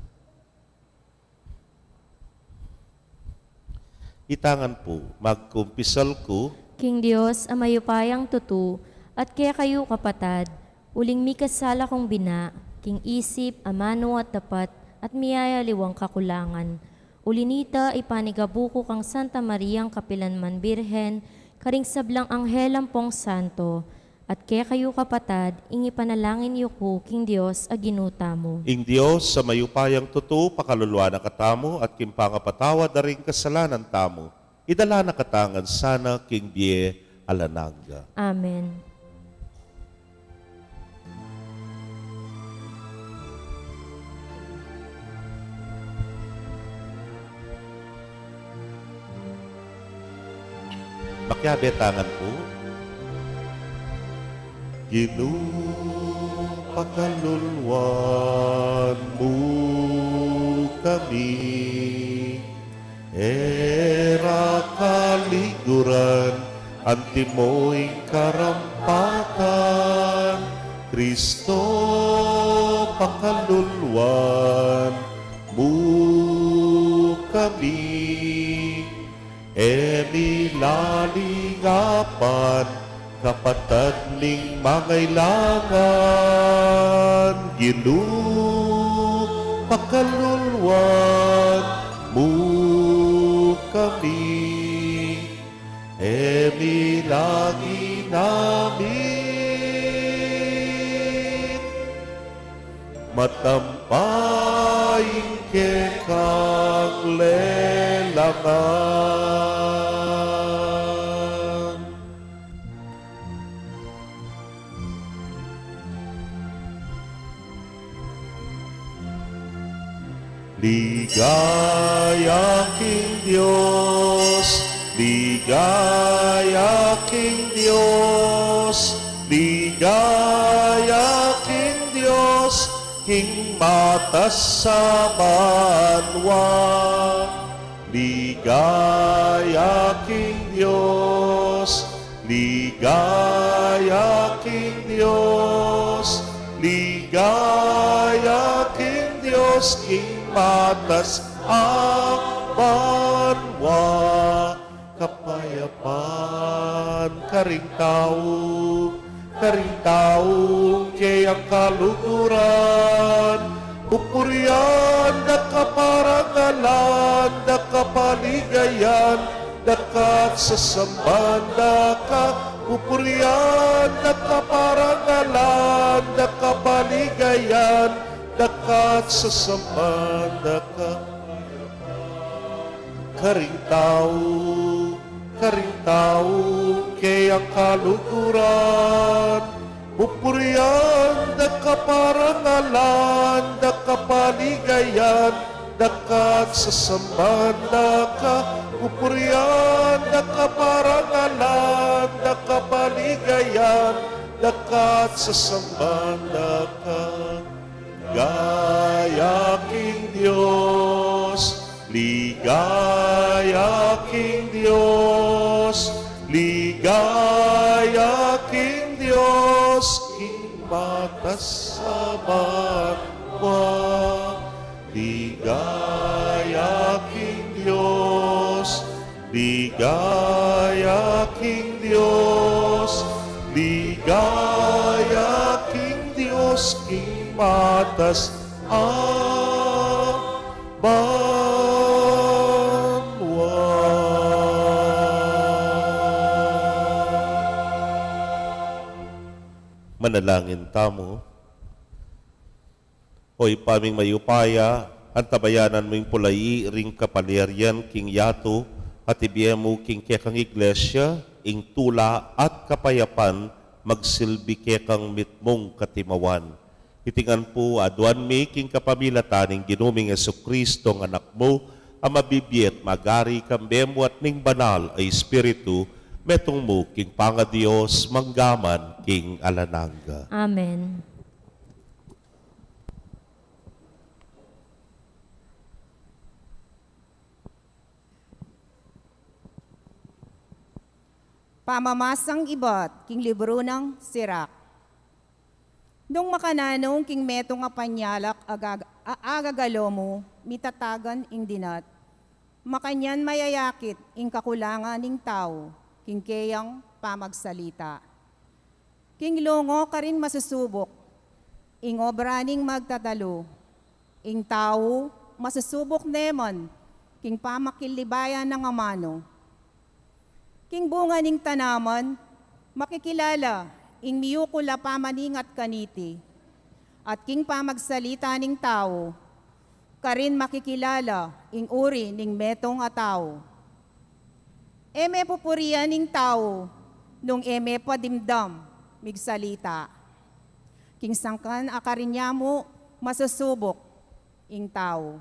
Itangan pu, magkumpisal ku king Dios a mayupayang tutu, at kekayu kapatad, uling mikasala kung bina, king isip, amanu at dapat, at miyayaliwang kakulangan. Uli nita, ipanigabu ku kang Santa Mariang kapilanman Birhen, karing sablang anghel ampong santo, at kekayu kapatad, ing ipanalangin yu ku king Dios a Ginu tamu. Ing Dios a mayupayang tutu, pakaluluan na katamu, at king pangapatawad da ring kasalanan tamu, idala na katamu ngan sana king bie alang angga. Amen. Makiabe tangan pu. Ginu, pakaluluan mu kami, e ra kaliguran, antimo ing karampatan, Kristo, pakaluluan mu kami, e mi lalingapan, kapatad ming mangailangan, Ginu, pakaluluan mu kami, e mi lagi namin matampa ing kekang lelangan. Ligaya king Dios, ligaya king Dios, ligaya king Dios, king matas a banua. Ligaya king Dios, ligaya king Dios, ligaya king Dios, king matas a banua. Kapayapan karing tau, karing tau keyang kaluguran. Pupurian da ka, parangalan da ka, paligayan da ka, at sasamban da ka. Pupurian da ka, parangalan da ka, paligayan da ka, at sasamban da ka. Karing tau, karing tau keyang kaluguran. Pupurian da ka, parangalan da ka, paligayan da ka, at sasamban da ka. Pupurian da ka, parangalan da ka, paligayan da ka, at sasamban da ka. Ligaya king Dios, Ligaya king Dios, ligaya king Dios, king matas a banua. Ligaya king Dios, ligaya king Dios, ligaya king Dios, king matas a banua. Manalangin tamu. O Ibpa ming mayupaya, antabayanan mu ing pulai ring kapalyarian king yatu, at ibie mu king kekang iglesia ing tula at kapayapan magsilbi kekang mitmung katimawan. Iti ngan pu aduan mi king kapamilatan ning Ginu ming Jesucristo, a Anak mu, a mabibie at magari kambe mu at ning Banal a Espiritu, metung mu king pangaDios, mangga man king alang angga. Amen. Pamamasang ibat king libru nang Sirak. Nung makananu king metung a panyalak a gag-, a agagalo mu, mitatagan ing dinat, makanyan mayayakit ing kakulangan ning tau king keyang pamagsalita. King lungo karin masusubuk ing obra ning magtatalu. Ing tau masusubuk ne man king pamakilibayan nang amanu. King bunga ning tanaman, makikilala ing miyukul a pamaningat kaniti, at king pamagsalita ning tau, karin makikilala ing uri ning metung a tau. E me pupurian ing tau nung e me pa dimdam migsalita. King sangkan a karin ya mu masusubuk ing tau.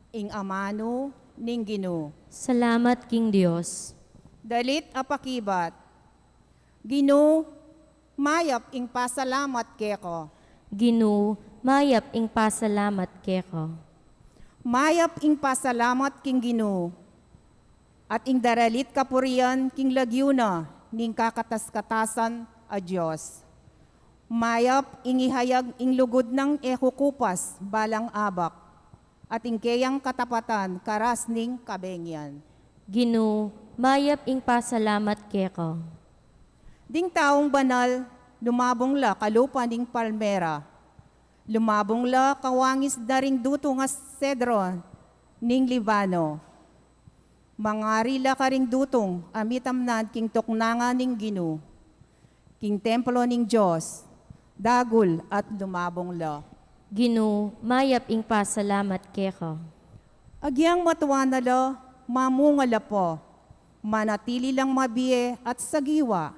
Ing amanu ning Ginu. Salamat king Dios. Dalit a pakibat. Ginu, mayap ing pasalamat keka. Ginu, mayap ing pasalamat keka. Mayap ing pasalamat king Ginu, at ing daralit kapurian king lagyu na ning kakatas-katasan a Dios. Mayap ing ihayag ing lugud nang e kukupas balang abak, at ing keyang katapatan karas ning kabengian. Ginu, mayap ing pasalamat keka. Ding taung banal, lumabung la kalupa ning palmera, lumabung la kawangis da ring dutung a sedro ning Libano. Mangari la karing dutung a mitamnad king tuknangan ning Ginu, king templo ning Dios, dagul at lumabung la. Ginu, mayap ing pasalamat keka. Agyang matua na la, mamunga la pa, manatili lang mabie at sagiwa.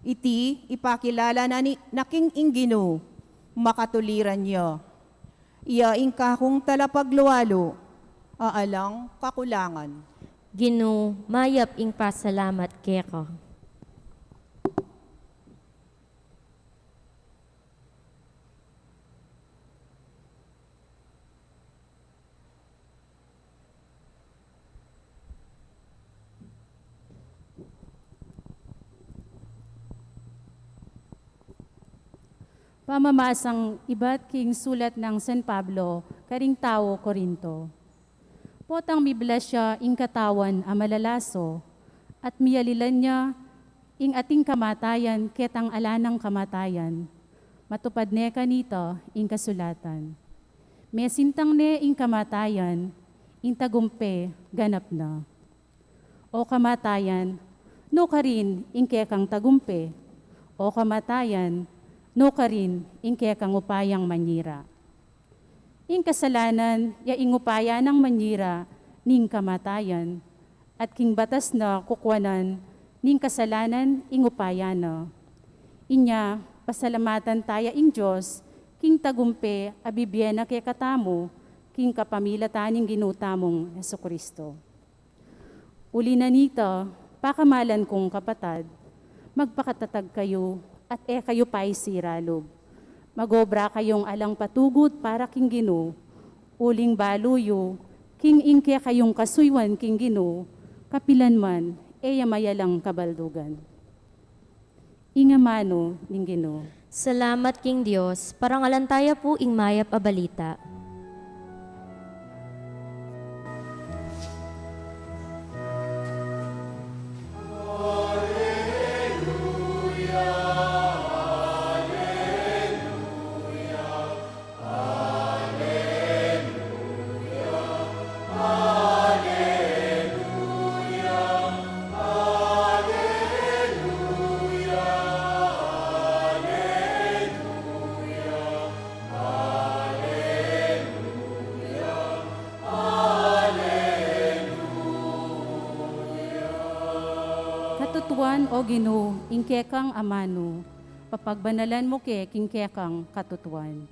Iti ipakilala na ni, na king ing Ginu, makatuliran ya. Iya ing kakung talapaglualu a alang kakulangan. Ginu, mayap ing pasalamat keka. Pamamasang ibat king sulat nang San Pablo karing tau Corinto. Potang miblasya ing katawan a malalaso, at miyalilan ya ing ating kamatayan ketang ala nang kamatayan, matupad ne kanita ing kasulatan. Mesintang ne ing kamatayan, ing tagumpe ganap na. O kamatayan, nu karin ing kekang tagumpe? O kamatayan, nu karin ing kekang upayang manyira? Ing kasalanan ya ing upaya nang manyira ning kamatayan, at king batas na kukuanan ning kasalanan ing upaya na. Inya, pasalamatan taya ing Dios king tagumpe a bibie na kekatamu king kapamilatan ning Ginu tamung Jesucristo. Uli na nita, pakamalan kung kapatad, magpakatatag kayu at e kayu paisiralub. Magobra kayung alang patugud para king Ginu, Uling balu yu king ing kekayung kasuyuan king Ginu, kapilan man, e ya mayalang kabaldugan. Ing amanu ning Ginu. Salamat king Dios. Parangalan taya pu ing mayap a balita. Katutuan, O Ginu, ing kekang amanu, papagbanalan mu ke king kekang katutuan.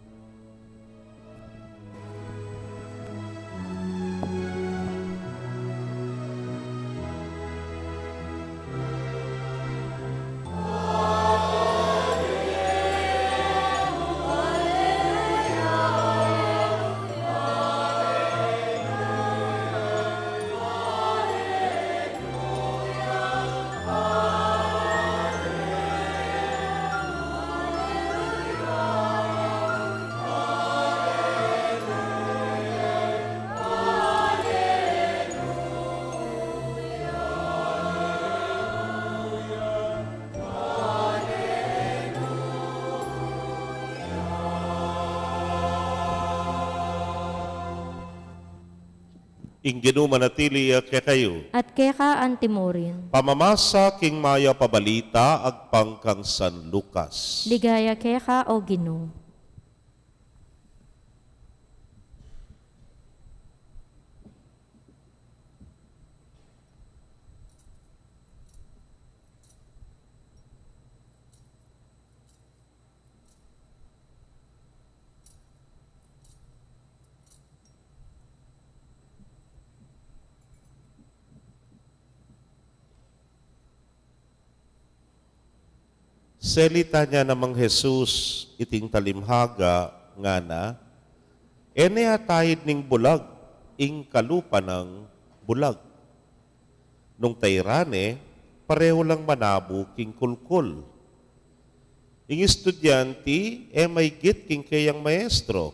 Ing Ginu manatili ya kekayu. At keka antimurin. Pamamasa king mayap a balita agpang kang San Lucas. Ligaya keka, O Ginu. Selita ne namang Jesus iting talimhaga, ngana, e ne ataid ning bulag ing kalupa nang bulag. Nung tairan ne, parehu lang manabu king kulkul. Ing estudyante e maigit king keyang maestro.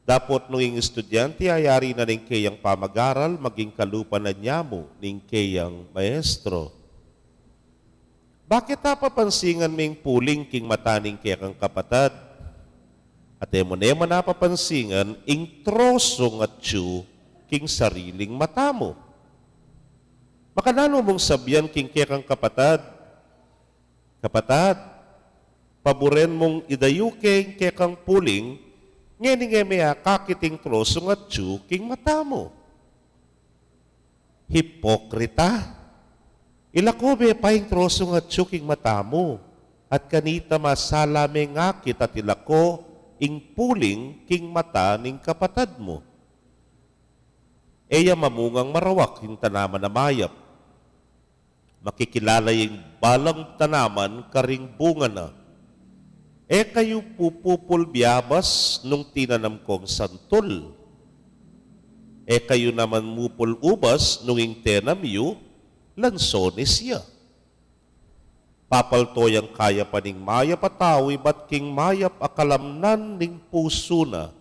Dapot nung ing estudyante ayari na ning keyang pamagaral, maging kalupa na niamu ning keyang maestro. Bakit apapansingan me ing puling king mata ning kekang kapatad, at e mo ne man apapansingan ing trosung atyu king sariling mata mu? Makananu mung sabian king kekang kapatad, Kapatad, paburen mung idayu ke ing kekang puling, ngening e me akakit ing trosung atyu king mata mu? Hipokrita! Ilako me pa ing trosung atyu king mata mu, at kanita masala meng akit at ilako ing puling king mata ning kapatad mu. E ya mamungang marawak ing tanaman a mayap. Makikilala ya ing balang tanaman karing bunga na. E kayu pupupul biabas nung tinanam kong santul? E kayu naman mupul ubas nung ing tenam yu, lansones ya? Papalto yang kayapan ning mayap a tau ibat king mayap a kalamnan ning pusu na,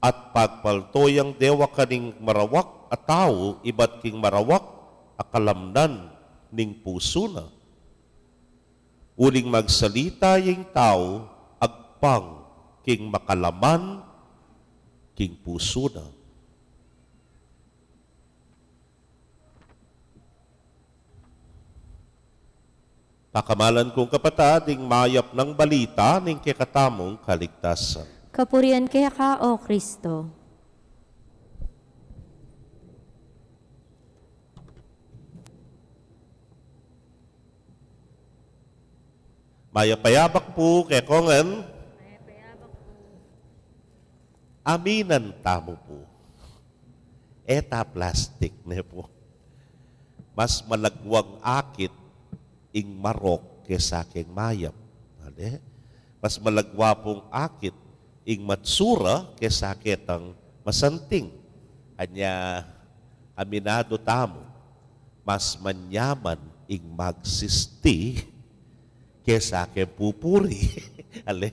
at pagpalto yang dewakan ning marawak a tau ibat king marawak a kalamnan ning pusu na. Uling magsalita ya ing tau agpang king makalaman king pusu na. Pakamalan kung kapatad, ing mayap nang balita ning kekatamung kaligtasan. Kapurian keka, O Kristo. Mayap a yabak pu kekongan. Aminan tamu pu. E ta plastik, ne pu. Mas malagwang akit ing marok kesa keng mayap. Ade? Mas malagwa pung akit ing matsura kesa ketang masanting. Anya, aminadu tamu, mas manyaman ing magsisti kesa keng pupuri. Ale,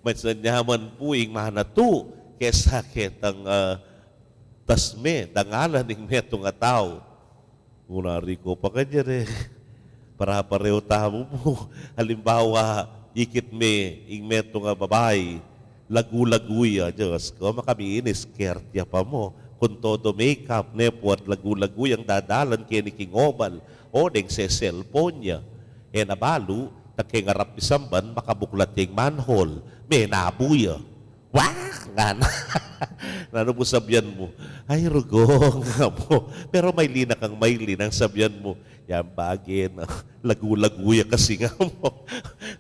mas manyaman pu ing manatu kesa ketang, ah, tasme, dangalan ing metung a tau. Nung nari ko pa kanyan e, para-pareho tamu pu. Alimbawa, ikit me ing metung a babai, lagu-lagu ya, Diyos ko, makaminis, kertya pa mu. Kung todo makeup ne pu at lagu-lagu yang dadalan keni king obal, o deng se-cellphone ya. E na balu, tang keng arap pisamban, makabuklat ya ing manhole, menabu ya. Wah! Ngana. Nanu pu sabian mu? Ay, rugo, nga mu. Pero maili na kang maili, nung sabian mu, yan bage na, lagu-lagu ya kasi, nga mu.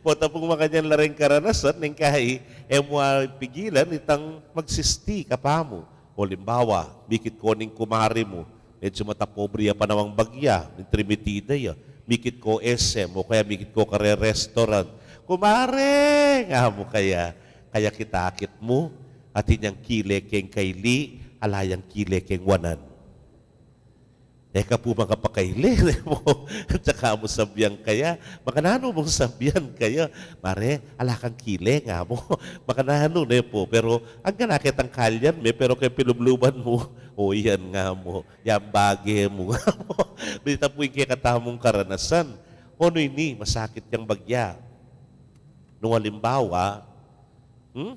Pota pung makanyan la reng karanasan, neng kai, e mu a pigilan itang magsisti kapamu. O limbawa, mikit ko ning kumari mu, medyu matapobre ya panawang bagya, mintrimitida ya. Mikit ko S M, o kaya mikit ko kare restaurant. "Kumare!" nga mu kaya. Kaya kitakit mu, atin yang kile keng kaili, ala yang kile keng wanan. E ka pu makapakaile, ne pu. Tsaka mu sabian kaya, makananu mung sabian kaya, "Mare, ala kang kile," nga mu. Makananu, ne pu, pero anggang na ketang kalyan me, pero keng pilubluban mu, "O yan," nga mu, "yan bage mu," nga mu. Bita pu ing kekatamung karanasan. O nu ini, masakit yang bagya. Nung alimbawa, hmm?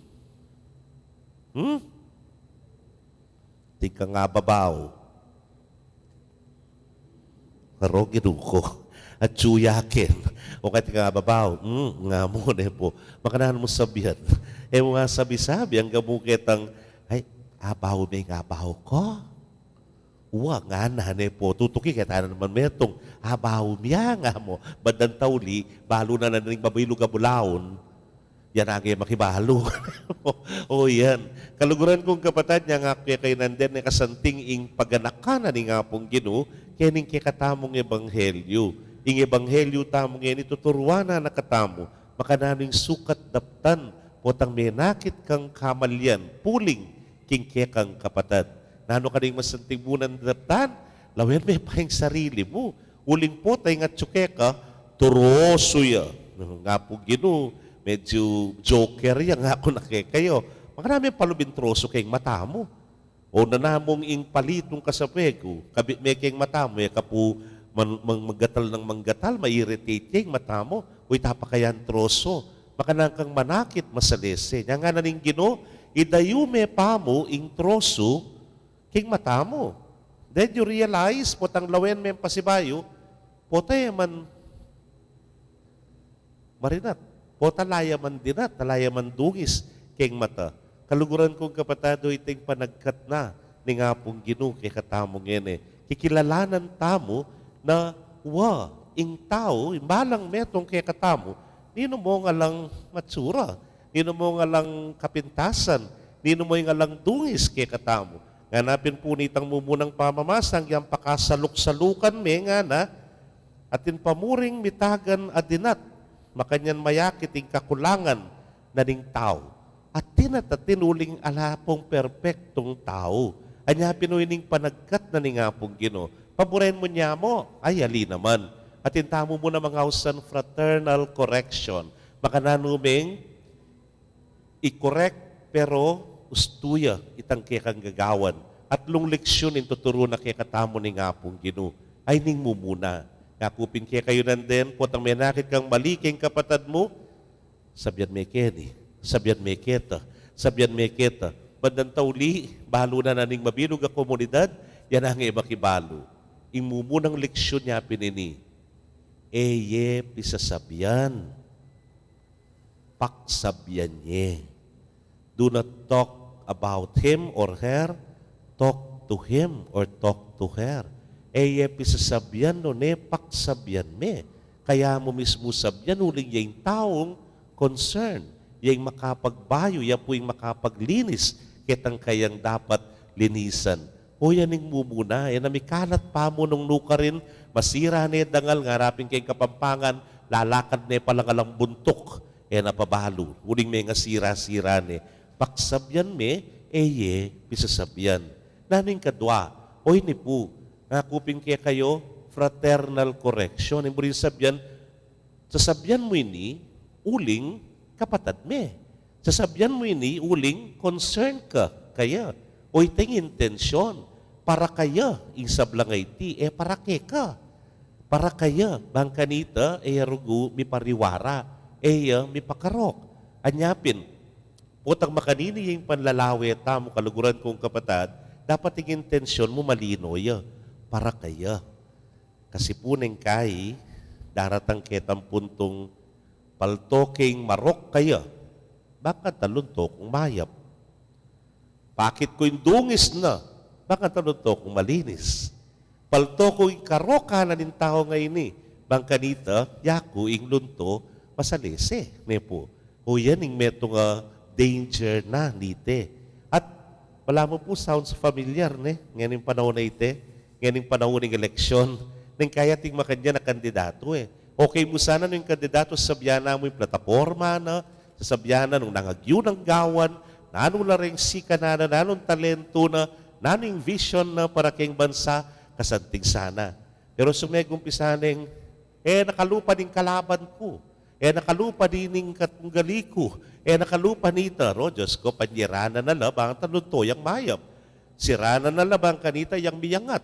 Hmm? Atin kang ababaw. Karo, Ginu ko. Atyu ya ken. O kaya atin kang ababaw. Hmm, nga mu, ne pu. Makananu mung sabian? E mu nga sabi-sabi, anggang mu ketang, "Ay, abaw me ing abaw ku." Wa, ngana, ne pu. Tutuki, keta na naman metung, "Abaw mu ya," nga mu. Bandang tauli, balu na na ning mabilug a bulaun. Yan ang e makibalu. O yan. Kaluguran kung kapatad, nya ngana ku kekayu nandin, e kasanting ing paganakan na ning Apung Ginu kening kekatamung ebanghelyu. Ing ebanghelyu tamu ngeni tuturuan na na katamu makananu ing sukat daptan potang menakit kang kamalian, puling king kekang kapatad. Nanu kanu ing masanting mu nang daptan? Lawen me pa ing sarili mu. Uling pota ing atyu keka, trosu ya. Nga pu Ginu, medyu joker ya, nga ku na kekayu. Makananu me palubing trosu keng mata mu? O nanu namung ing palitung kasapegu, kabit me keng mata mu, e ka pu man-, mang-, manggatal nang manggatal, ma-irritate ya ing mata mu, o ita pa kayang trosu. Makananu kang manakit, masalese. Nya ngana ning Ginu, idayu me pa mu ing trosu king mata mu. Then you realize, potang lawen meng pasibayu, pota e man marinat. Pota ala ya man dinat, ala ya man dungis keng mata. Kaluguran kung kapatad, o iting panagkat na ning Apung Ginu kekatamu ngeni. Kikilalanan tamu na wa ing tau, ing balang metung kekatamu, ninu mo ing alang matsura, ninu mo ing alang kapintasan, ninu mo ing alang dungis kekatamu. Ngana pin pu nitang mumunang pamamasa, yang pakasaluk-salukan me ngana, atin pa mu ring mitagan a dinat, makanyan mayakit ing kakulangan na ning tau. Atin at atin uling ala pung perpektung tau. Anya pin o ining panagkat na ning Apung Ginu. Paburen mu nya mu, ay ali naman. Atin tamu mu na mangausan fraternal correction. Makananu meng i-correct, pero ustu ya itang kekang gagawan. Atlung leksyun ing tuturu na kekatamu ning Apung Ginu. Ay ning mumuna. Nga ku pin kekayu nandin, potang menakit kang mali keng kapatad mu, sabian me keni, sabian me keta, sabian me keta. Bandang tauli, balu na na ning mabilug a komunidad, yan ang e makibalu. Ing mumunang leksyun nya pin ini, e ye pisasabian, paksabian ye. Do not talk about him or her, talk to him or talk to her. E ye pisasabian nune paksabian me. Kaya mu mismu sabian uling ya ing taung concern, ya ing makapagbayu, ya pu ing makapaglinis ketang kayang dapat linisan. O yan ing mumuna, e na mikalat pa mu nung nukarin, masira ne dangal, ngara pin keng Kapampangan, lalakad ne pa lang alang buntuk, e na pabalu, uling mengasira-sira ne. Paksabian me, E ye pisasabian. Nanu ing kadwa? O ini pu, ngaku pin kekayu, fraternal correction. Ing buri sabyan, sasabian mu ini uling kapatad me. Sasabian mu ini uling concern ka kaya. O ita ing intensyon, para kaya ing sablang iti, e para keka. Para kaya, bang kanita, e ya rugu mipariwara, e ya mipakarok. Anya pin, potang makanini ya ing panlalawe tamu, kaluguran kung kapatad, dapat ing intensyon mu malino ya, para kaya. Kasi pu neng kai, daratang ketang puntung palto ke ing marok kaya, bang kanita lunto kung mayap. Pakit ku ing dungis na, bang kanita lunto kung malinis. Palto ku ing karokan ning tau ngeni, bang kanita, yaku ing lunto masalese, ne pu. O yan ing metung a danger na niti. At balamu pu sounds familiar, ne? Ngening panaun a iti, ngening panaun ning eleksyon, neng kaya ating makanyan a kandidatu, e. Okay mu sana nung ing kandidatu, sasabian na mu ing plataporma na, sasabian na nung nangagyu nang gawan, nanu la reng sikan na, nanung talentu na, nanu ing vision na para keng bansa, kasanting sana. Pero sumegumpi sana ing, e na kalupa ning kalaban ku, e na kalupa ning katunggali ku, e na kalupa nita, ro, Diyos ku, panyiranan na la, bang kanita lunto yang mayap. Siranan na la, bang kanita yang miyangat.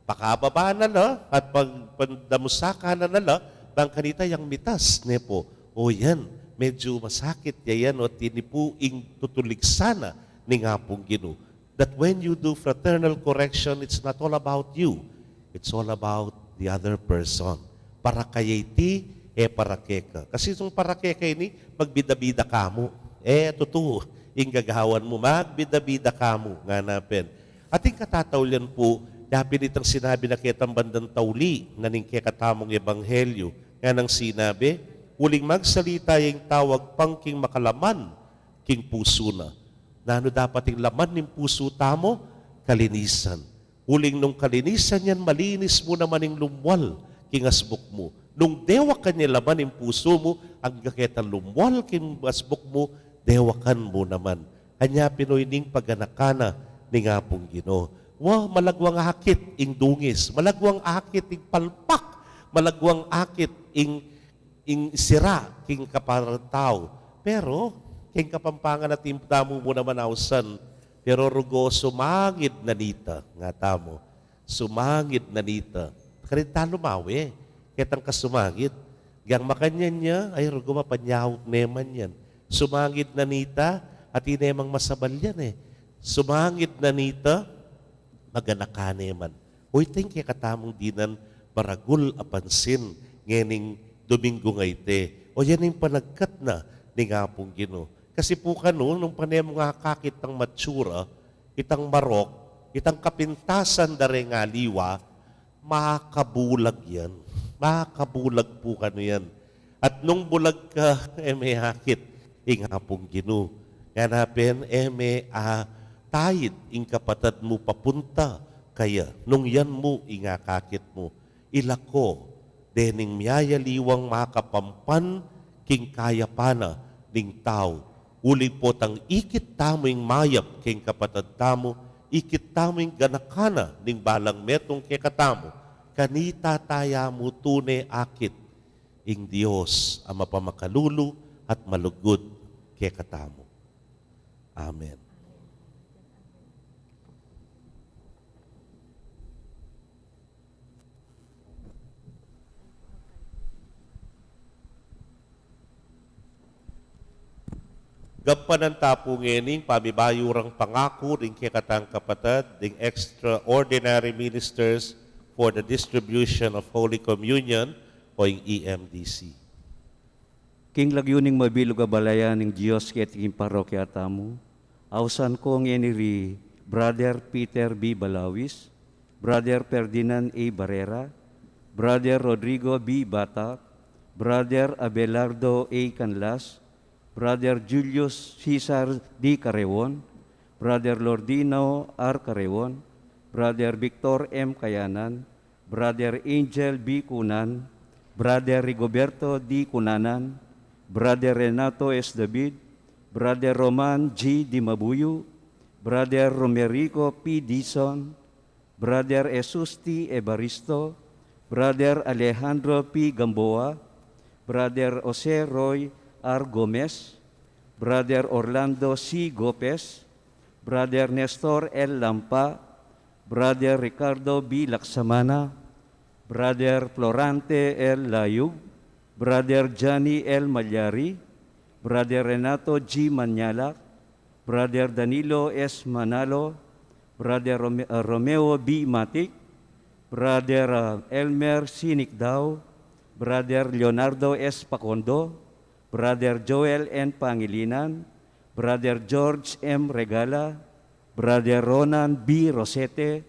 Pakababa na la, at pag, pandamusakan na la, bang kanita yang mitas, ne pu. O yan, medyu masakit ya yan, o tini pu ing tutulig sana ning Apung Ginu. That when you do fraternal correction, it's not all about you. It's all about the other person. Para kaya iti, e para keka. Kasi nung para keka ini, magbida-bida ka mu. E, tutu, ing gagawan mu, magbida-bida ka mu, ngana pin. Ating katataulian pu, yapin itang sinabi na ketang bandang tauli na ning kekatamung ebanghelyu, nganang sinabi, uling magsalita ya ing tau agpang king makalaman king pusu na. Nanu dapat ing laman ning pusu tamu? Kalinisan. Uling nung kalinisan yan, malinis mu naman ing lumwal king asbuk mu. Nung dewakan ya laman ning pusu mu, angga ketang lumwal king asbuk mu, dewakan mu naman. Anya pin o ining paganakan na ning Apung Ginu. Wa, malagwang akit ing dungis, malagwang akit ing palpak, malagwang akit ing, ing sira king kaparang tau. Pero king Kapampangan a timpla mu mu naman ausan, pero rugu sumangid na nita, ngatamu. Sumangid na nita. Karin ta lumawe, ketang kasumangid. Gang makanyan ya, ay, rugu mapanyawag ne man yan. Sumangid na nita, atin ne mang masabal yan, e. Sumangid na nita, maganakan ne man. O, ita ing kekatamung dinan maragul a pansin ngening Domingo a iti. O, yan ing panagkat na ning Apung Ginu. Kasi pu kanu, nung pane mung akakit itang matsura, itang marok, itang kapintasan da reng aliwa, makabulag yan. Makabulag pu kanu yan. At nung bulag ka, e me akit ing Apung Ginu. Ngana pin, e me ataid ing kapatad mu papunta kaya. Nung yan mu ing akakit mu, ilako dening miyayaliwang makapampan king kayapan na ning tau. Uling potang ikit tamu ing mayap king kapatad tamu, ikit tamu ing ganakan na ning balang metung kekatamu, kanita taya mu tune akit ing Dios a mapamakalulu at malugud kekatamu. Amen. Gampanan ta pu ngening pamibayu rang pangaku ding kekatang kapatad, ding extraordinary ministers for the distribution of Holy Communion, o ing E M D C. King lagyu ning mabilug a balayan ning Dios keti king parokya tamu, ausan ku ngeni ri Brother Peter B. Balawis, Brother Ferdinand A. Barrera, Brother Rodrigo B. Batak, Brother Abelardo A. Canlas, Brother Julius Cesar D. Carreon, Brother Lordino R. Carreon, Brother Victor M. Kayanan, Brother Angel B. Cunan, Brother Rigoberto D. Cunanan, Brother Renato S. David, Brother Roman G. Dimabuyu, Brother Romerico P. Dizon, Brother Jesus T. Evaristo, Brother Alejandro P. Gamboa, Brother Jose Roy R. Gomez, Brother Orlando C. Gopez, Brother Nestor L. Lampa, Brother Ricardo B. Laksamana, Brother Florante L. Layug, Brother Johnny L. Malyari, Brother Renato G. Manyalak, Brother Danilo S. Manalo, Brother Rome-, uh, Romeo B. Matic, Brother, uh, Elmer C. Nicdao, Brother Leonardo S. Pacondo, Brother Joel N. Pangilinan, Brother George M. Regala, Brother Ronan B. Rosete,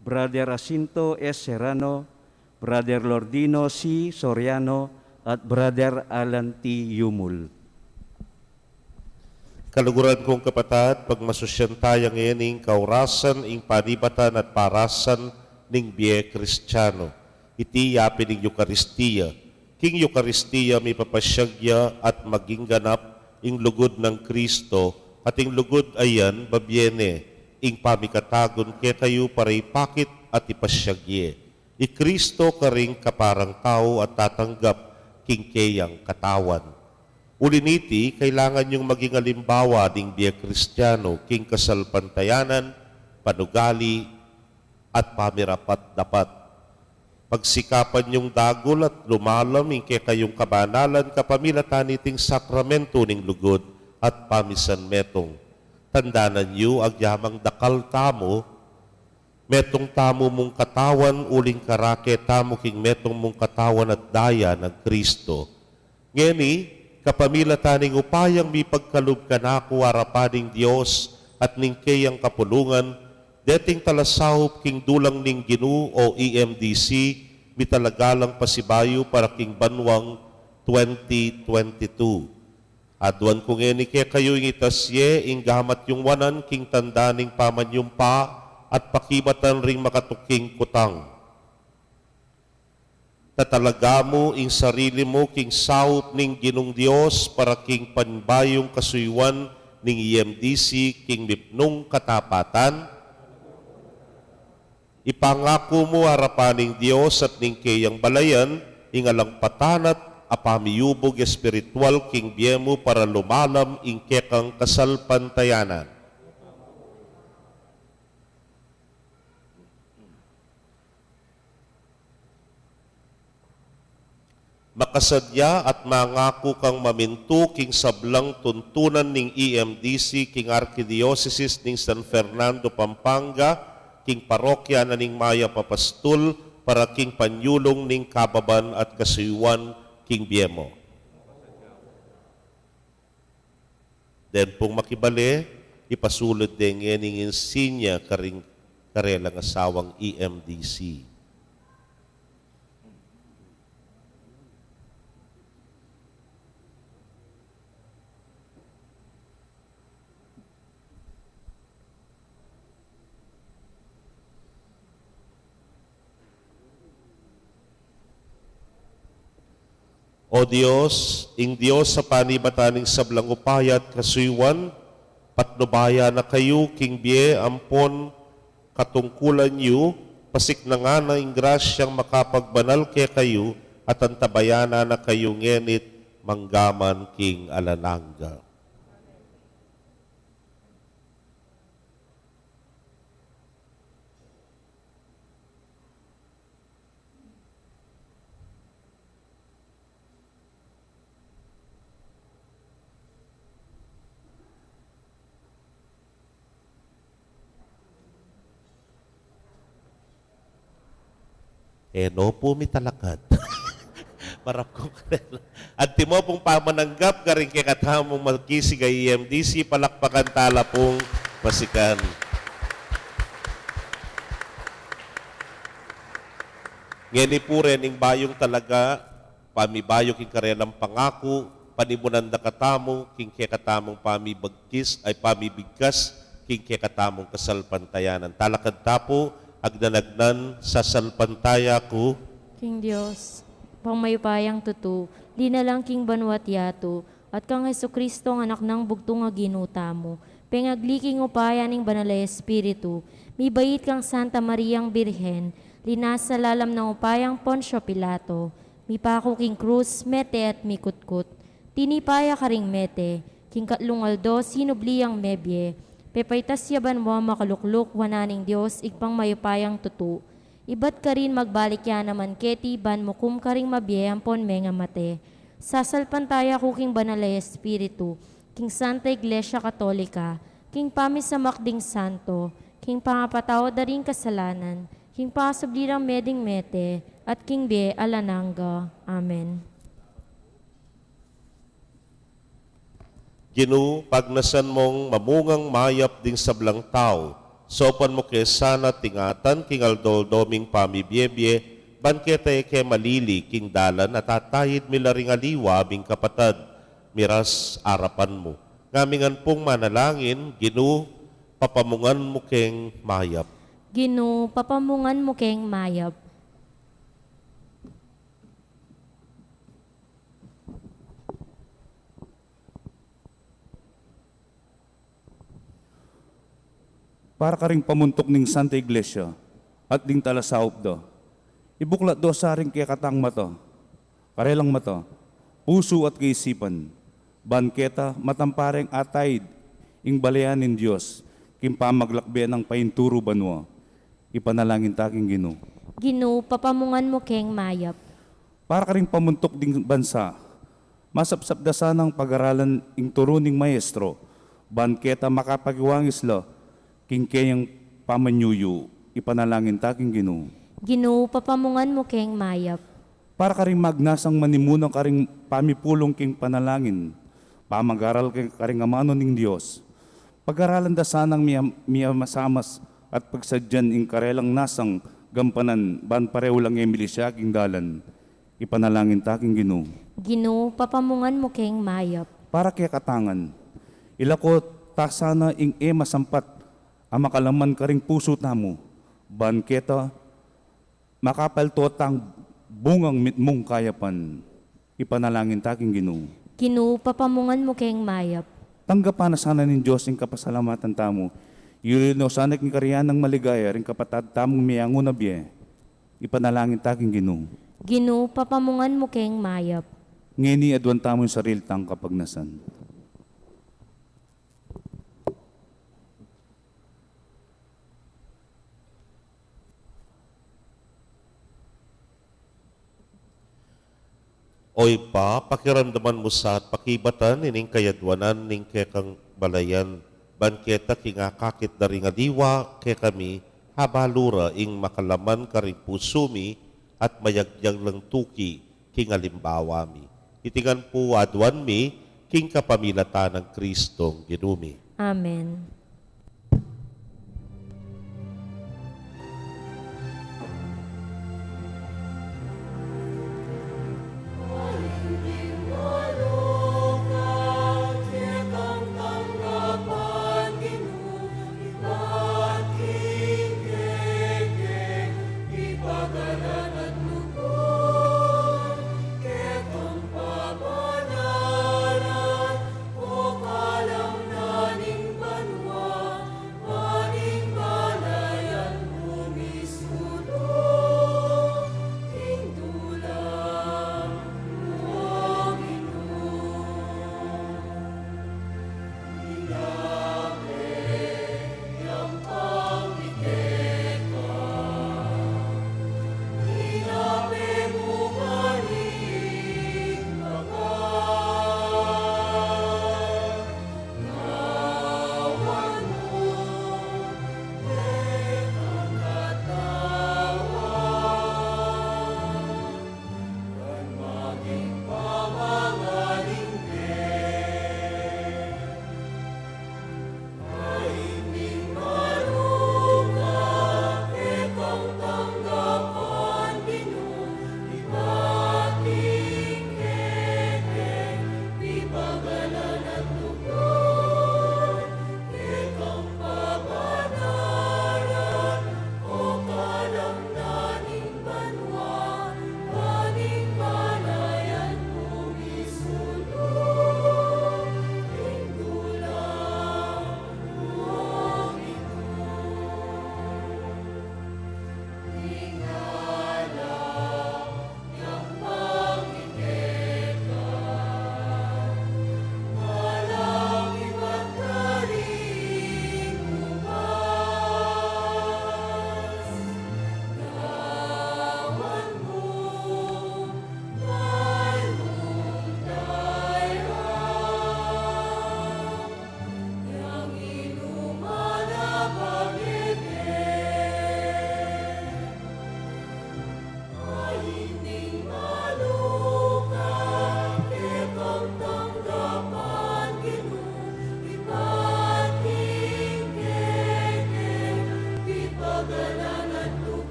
Brother Jacinto S. Serrano, Brother Lordino C. Soriano, at Brother Alan T. Yumul. Kaluguran kung kapatad, pagmasusyan taya ngeni ing kaurasan, ing panibatan at parasan ning bie Kristiano. Iti yapin ning Eukaristia. King Eukaristia, mipapasyag ya at maging ganap ing lugud nang Kristo, at ing lugud a yan, babie ne ing pamikatagun kekayu para ipakit at ipasyag ye. I Kristo karing kaparang tau at tatanggap king keyang katawan. Uli niti, kailangan yung maging alimbawa ding bie Kristiano king kasalpantayanan, panugali, at pamirapat-dapat. Pagsikapan yung dagul at lumalam ing kekayung kabanalan kapamilatan niting sakramento ning lugud at pamisan metung. Tandanan yu, agyamang dakal tamu, metung tamu mung katawan uling karake tamu king metung mung katawan at daya nang Kristo. Ngeni, kapamilatan ning upayang mipagkalub kanaku arapan ning Dios at ning keyang kapulungan, deting talasaup king dulang ning Ginu o E M D C, mitalaga lang pasibayu para king banuang twenty twenty-two. Aduan ku ngeni kekayu ing itas ye, ing gamat yung wanan king tanda ning pamanyumpa at pakibatan ring makatuking kutang. Tatalaga mu ing sarili mu king saup ning Ginung Dios para king panibayung kasuyuan ning E M D C king mipnung katapatan. Ipangaku mu arapan ning Dios at ning keyang balayan, ing alang patanat a pamiyubug espiritual king bie mu para lumalam ing kekang kasalpantayanan. Makasadya at mangaku kang mamintu king sablang tuntunan ning E M D C king Arkidiosesis ning San Fernando, Pampanga, king parokya na ning Mayap a Pastul, para king panyulung ning kababan at kasuyuan king bie mu. Den pung makibale, ipasulud de ngeni ing insinya karing karelang asawang E M D C. O Dios, ing Dios a panibatan ning sablang upaya at kasuyuan, patnubayan na kayu king bie ampon katungkulan yu, pasiknangan na ing grasyang makapagbanal kekayu, at antabayanan na kayu ngeni't manggaman king alang angga. E no pu mitalakad. Marap kung karela. Antimo pung pamananggap karing kekatamung makisig a E M D C, palakpakan tala pung pasikan. Ngeni pu reng bayung talaga, pamibayu king karelang pangaku, panimunan da katamu king kekatamung pamibagkis, ay pamibigkas, king kekatamung kasalpantayanan. Talakad ta pu, agnan-agnan, sasalpantaya ku king Dios, pang mayupayang tutu, linalang king banua't yatu, at kang Jesucristo, ang Anak nang bugtung a Ginu tamu, pengagli king upaya ning Banal a Espiritu, mibait kang Santa Mariang Birhen, linasa lalam nang upayang Poncio Pilato, mipaku king krus, mete at mikutkut. Tinipa ya karing mete, king katlung aldo sinubli yang mebie, pepaitas ya banua makalukluk wanan ning Dios Ibpang mayupayang tutu. Ibat karin magbalik ya naman keti ban mukum karing mabie ampon mengamate. Sasalpantaya ku king Banal a Espiritu, king Santa Iglesia Katolika, king pamisamak ding santo, king pangapatawad da ring kasalanan, king pasubli rang mie ding mete, at king bie alang angga. Amen. Ginu, pagnasan mung mamungang mayap ding sablang tau, saupan mu ke sana at ingatan king aldo-aldo ming pamibiebie, ban keta e ke malili king dalan at atayid mi la ring aliwa ming kapatad, miras arapan mu. Ngamingan pung manalangin, Ginu, papamungan mu keng mayap. Ginu, papamungan mu keng mayap. Para karing pamuntuk ning Santa Iglesia at ding talasaup da, ibuklat do sa ring kekatang mata, karelang mata, pusu at kaisipan, ban keta matampareng atayid ing balayan ning Dios king pamaglakbe nang painturu banua. Ipanalangin ta king Ginu. Ginu, papamungan mu keng mayap. Para karing pamuntuk ding bansa, masapsap da sanang pagaralan ing turu ning maestro, ban keta makapakiwangis la king keyang pamanyuyu. Ipanalangin ta king Ginu. Ginu, papamungan mu keng mayap. Para karing magnasang manimuna karing pamipulung king panalangin, pamagaral ke-, karing amanu ning Dios, pagaralan da sanang mia-, miamasamas at pagsadyan ing karelang nasang gampanan ban pareu lang e milisya king dalan. Ipanalangin ta king Ginu. Ginu, papamungan mu keng mayap. Para kekatang ngan, ilako ta sana ing e masampat a makalaman karing pusu tamu, ban keta makapalto tang bungang mitmung kayapan. Ipanalangin ta king Ginu. Ginu, papamungan mu keng mayap. Tanggapan na sana ning Dios ing kapasalamatan tamu. Yuli no sana king karian nang maligaya ring kapatad tamung miangu na bie. Ipanalangin ta king Ginu. Ginu, papamungan mu keng mayap. Ngeni aduan tamu ing sarili tang kapagnasan. O Ibpa, pakiramdaman mu sa at pakibatan ining kayaduanan ning kekang balayan, ban keta king akakit da ring aliwa kekami, habalu ra ing makalaman karing pusu mi at mayagyag lang tuki king alimbawa mi. Iti ngan pu aduan mi king kapamilatan nang Kristong Ginu mi. Amen.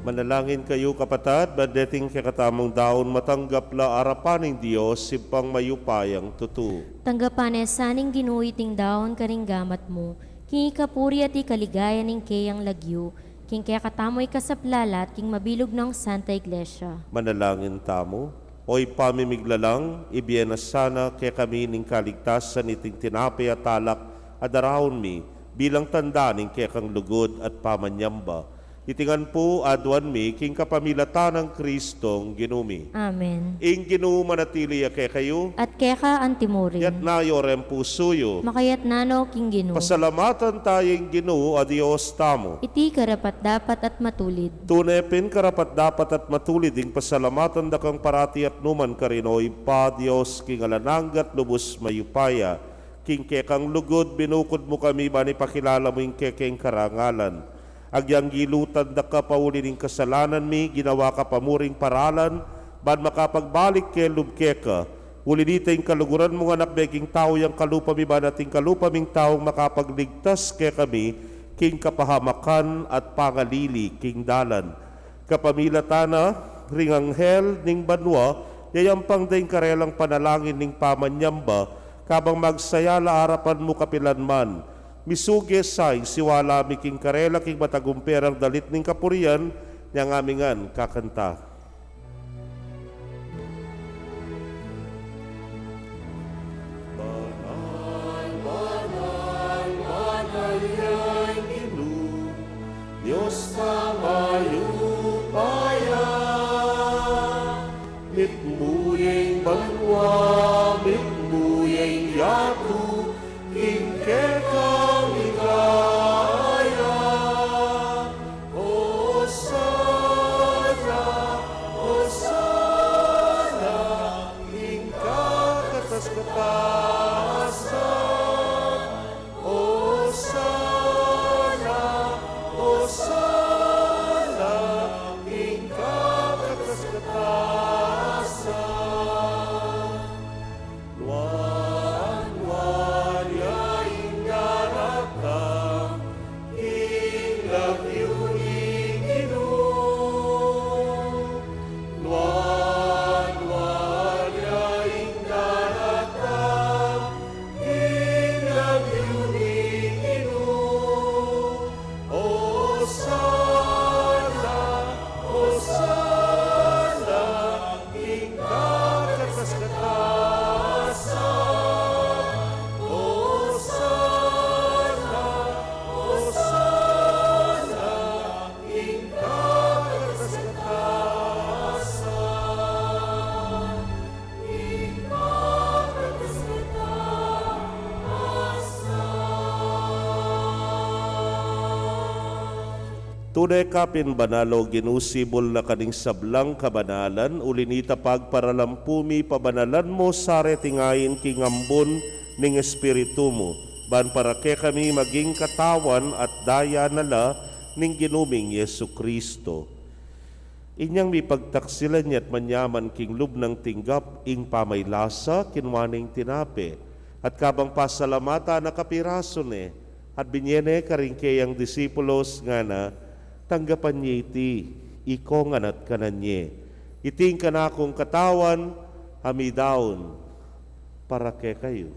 Manalangin kayu, kapatad, ban deting kekatamung daun matanggap la arapan ning Dios, Ibpang mayupayang tutu. Tanggapan na sa ning Ginu iting daun karing gamat mu, king ikapuri at ikaligaya ning keyang lagyu, king kekatamu ikasaplala at king mabilug nang Santa Iglesia. Manalangin tamu. O Ibpa mi miglalang, ibie na sana kekami ning kaligtasan iting tinape at alak a daraun mi, bilang tanda ning kekang lugud at pamanyamba. Iti ngan pu aduan mi king kapamilatan nang Kristong Ginu mi. Amen. Ing Ginu manatili ya kekayu. At keka antimurin. Yatna yu reng pusu yu. Makayatna no king Ginu. Pasalamatan taya ing Ginu a Dios tamu. Iti karapat-dapat at matulid. Tune pin karapat-dapat at matulid ing pasalamatan da kang parati at numan karin, o Ibpa, Dios king alang angga at lubus mayupaya. King kekang lugud binukud mu kami ban ipakilala mu ing kekeng karangalan. Agyang gilutan da ka pauli ning kasalanan mi, ginawa ka pa mu ring paralan ban makapagbalik ke lub keka. Uli nita ing kaluguran mung Anak, beging tau yang kalupa mi, ban ating kalupa ming taung makapagligtas kekami king kapahamakan at pangalili king dalan. Kapamilatan na ring anghel ning banua, yayampang da ing karelang panalangin ning pamanyamba, kabang magsaya la arapan mu kapilan man. Misuge sa ing siwala mi king karela king matagumpe rang dalit ning kapurian, nyang ami ngan kakanta. Banal, banal, banal ya ing Ginu, Dios a mayupaya. Mitmu ya ing banua, mitmu ya ing yatu, king kekang ligaya. Osana, Osana, king kakatas-katasan. Osana, Osana, king kakatas-katasan. Nuan, nuan ya ing daratang king lagyu ning Ginu. Nuan, nuan ya ing daratang king lagyu ning Ginu. Osana, Osana, king kakatas-katasan. Osana, Osana, king kakatas-katasan. King kakatas-katasan. Tune ka pin banal, o Ginu, sibul na ka ning sablang kabanalan, uli nita pagparalan pu mi pabanalan mo sa reting ain king ambun ning Espiritu mu, ban para kekami maging katawan at daya na la ning Ginu ming Jesucristo. Inyang mipagtaksilan ya at manyaman king lub nang tinggap ing pamaylasa, kinua ne ing tinape, at kabang pasalamatan na, kapirasu ne, at binye ne karing keyang disipulos, ngana: Tanggapan ye iti, ikongan at kanan ye. Iti ing kanakung katawan a midaun para kekayu.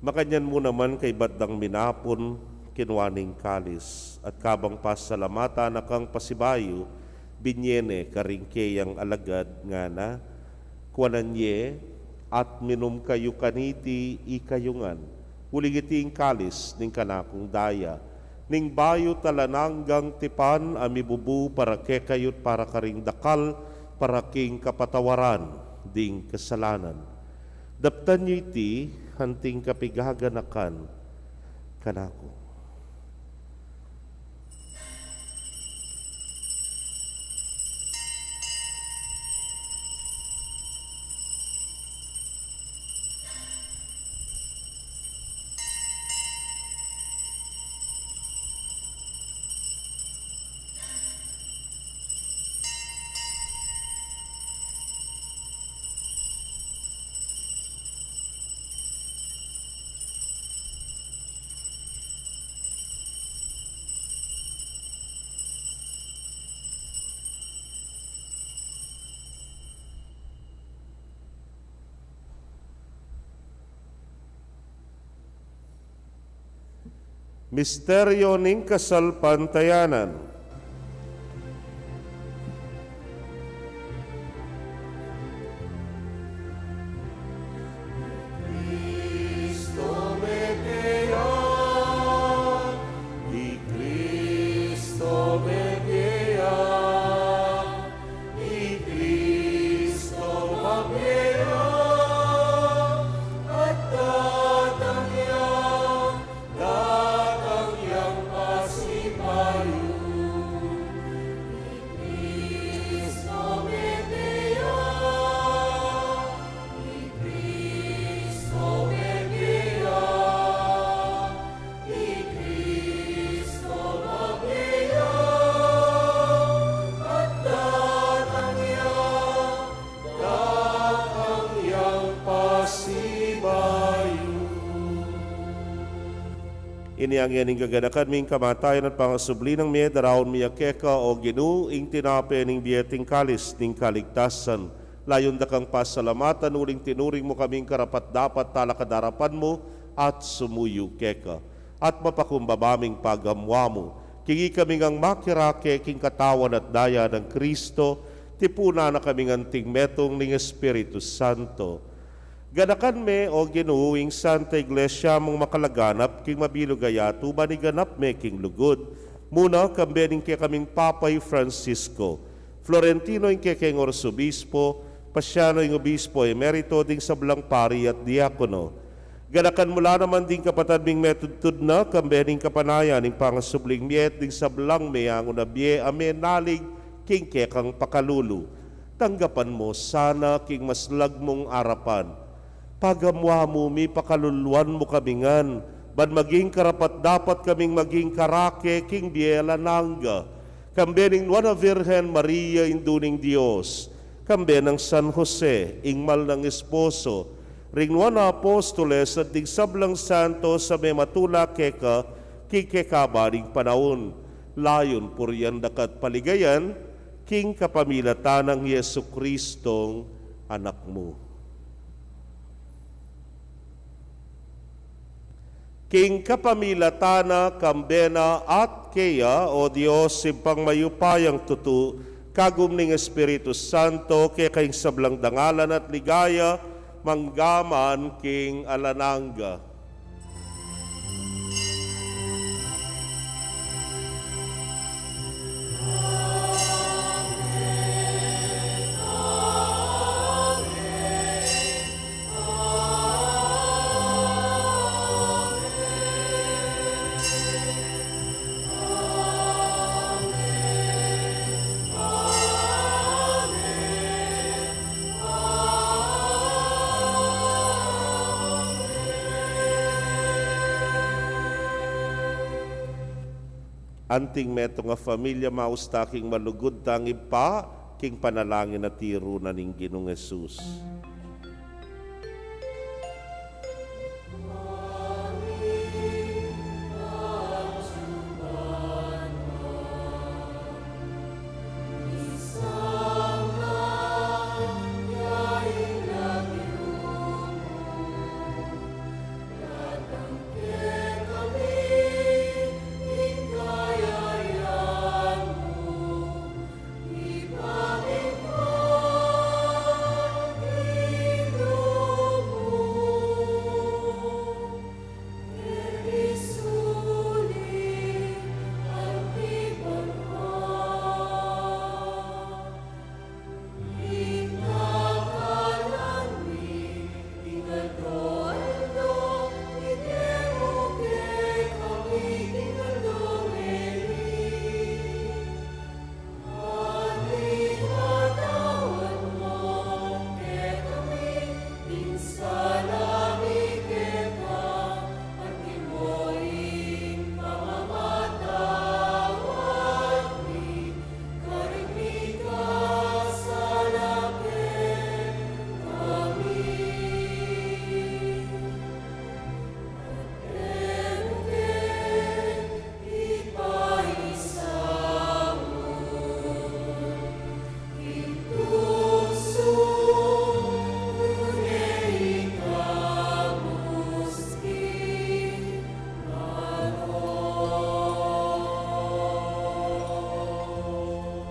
Makanyan mu naman, kaybat dang minapun, kinua ne ing kalis, at kabang pasalamatan na kang pasibayu, binye ne karing keyang alagad, ngana: Kuanan ye at minum kayu kaniti, ikayu ngan, uling iti ing kalis ning kanakung daya, ning bayu at alang anggang tipan, a mibubu para kekayu at para karing dakal, para king kapatawaran ding kasalanan. Daptan yu iti anting kapigaganakan kanaku. Misteryo ning kasalpantayanan. Ini ngeni ing gaganakan mi king kamatayan at pangasubli nang mie, daraun mi ya keka, o Ginu, ing tinape ning bie at ing kalis ning kaligtasan. Layun da kang pasalamatan uling tinuring mu kaming karapat-dapat talakad arapan mu at sumuyu keka. At mapakumbaba ming pagamuan mu king ikami ngang makirake king katawan at daya nang Kristo, tipunan na kaming anting metung ning Espiritu Santo. Ganakan me, o Ginu, ing Santa Iglesia mung makalaganap king mabilug a yatu, ban iganap me king lugud, muna kambe ning kekaming Papa i Francisco, Florentino ing kekeng Arsobispo, Paciano ing Obispo Emerito, ding sablang pari at diakono. Ganakan mu la naman ding kapatad ming metudtud na kambe ning kapanayan ning pangasubling mie, ding sablang meangu na bie a menalig king kekang pakalulu. Tanggapan mu sana king maslag mung arapan. Pagamuan mu, mipakaluluan mu kami ngan, ban maging karapat-dapat kaming maging karake king bie alang angga, kambe ning Nuan a Virgen Maria, Indu ning Dios, kambe nang San Jose, ing mal nang esposo, ring nuan a apostoles, at ding sablang santos a mematula keka king kekaban ning panaun. Layun purian da ka at paligayan, king kapamilatan nang Jesucristong Anak mu. King kapamilatan na, kambe na, at keya, o Dios, Ibpang mayupayang tutu, Kagum ning Espiritu Santo, keka ing sablang dangalan at ligaya, mangga man king alang angga. Anting metung a familia, maus ta king malugud tang Ibpa, king panalangin a tiru na ning Ginung Jesus.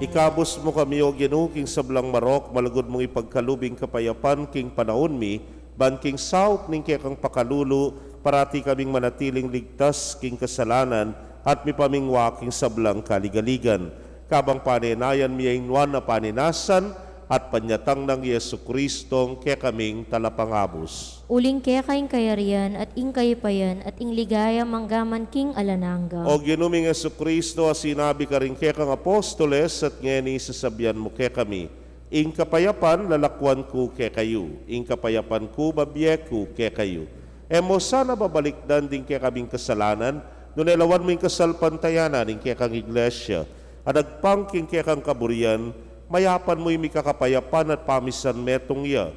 Ikabus mu kami, O Ginu, king sablang marok, malugud mung ipagkalub ing kapayapan king panaun mi, ban king saup ning kekang pakalulu, parati kaming manatiling ligtas king kasalanan at mipamingwa king sablang kaligaligan. Kabang panenayan mi ing nuan a panenasan at panyatang nang Jesucristong kekaming Talapangabus. Uling keka ing kayarian at ing kayupayan at ing ligaya mangga man king alang angga. O Ginu ming Jesucristo, a sinabi karing kekang apostoles at ngeni sasabian mu kekami, ing kapayapan lalakwan ku kekayu, ing kapayapan ku babie ku kekayu. E mu sana babalikdan ding kekaming kasalanan, nune lawan mu ing kasalpantayanan ning kekang Iglesia, a nagpang king kekang kaburian, mayapan mu ing mikakapayapan at pamisan metung ya.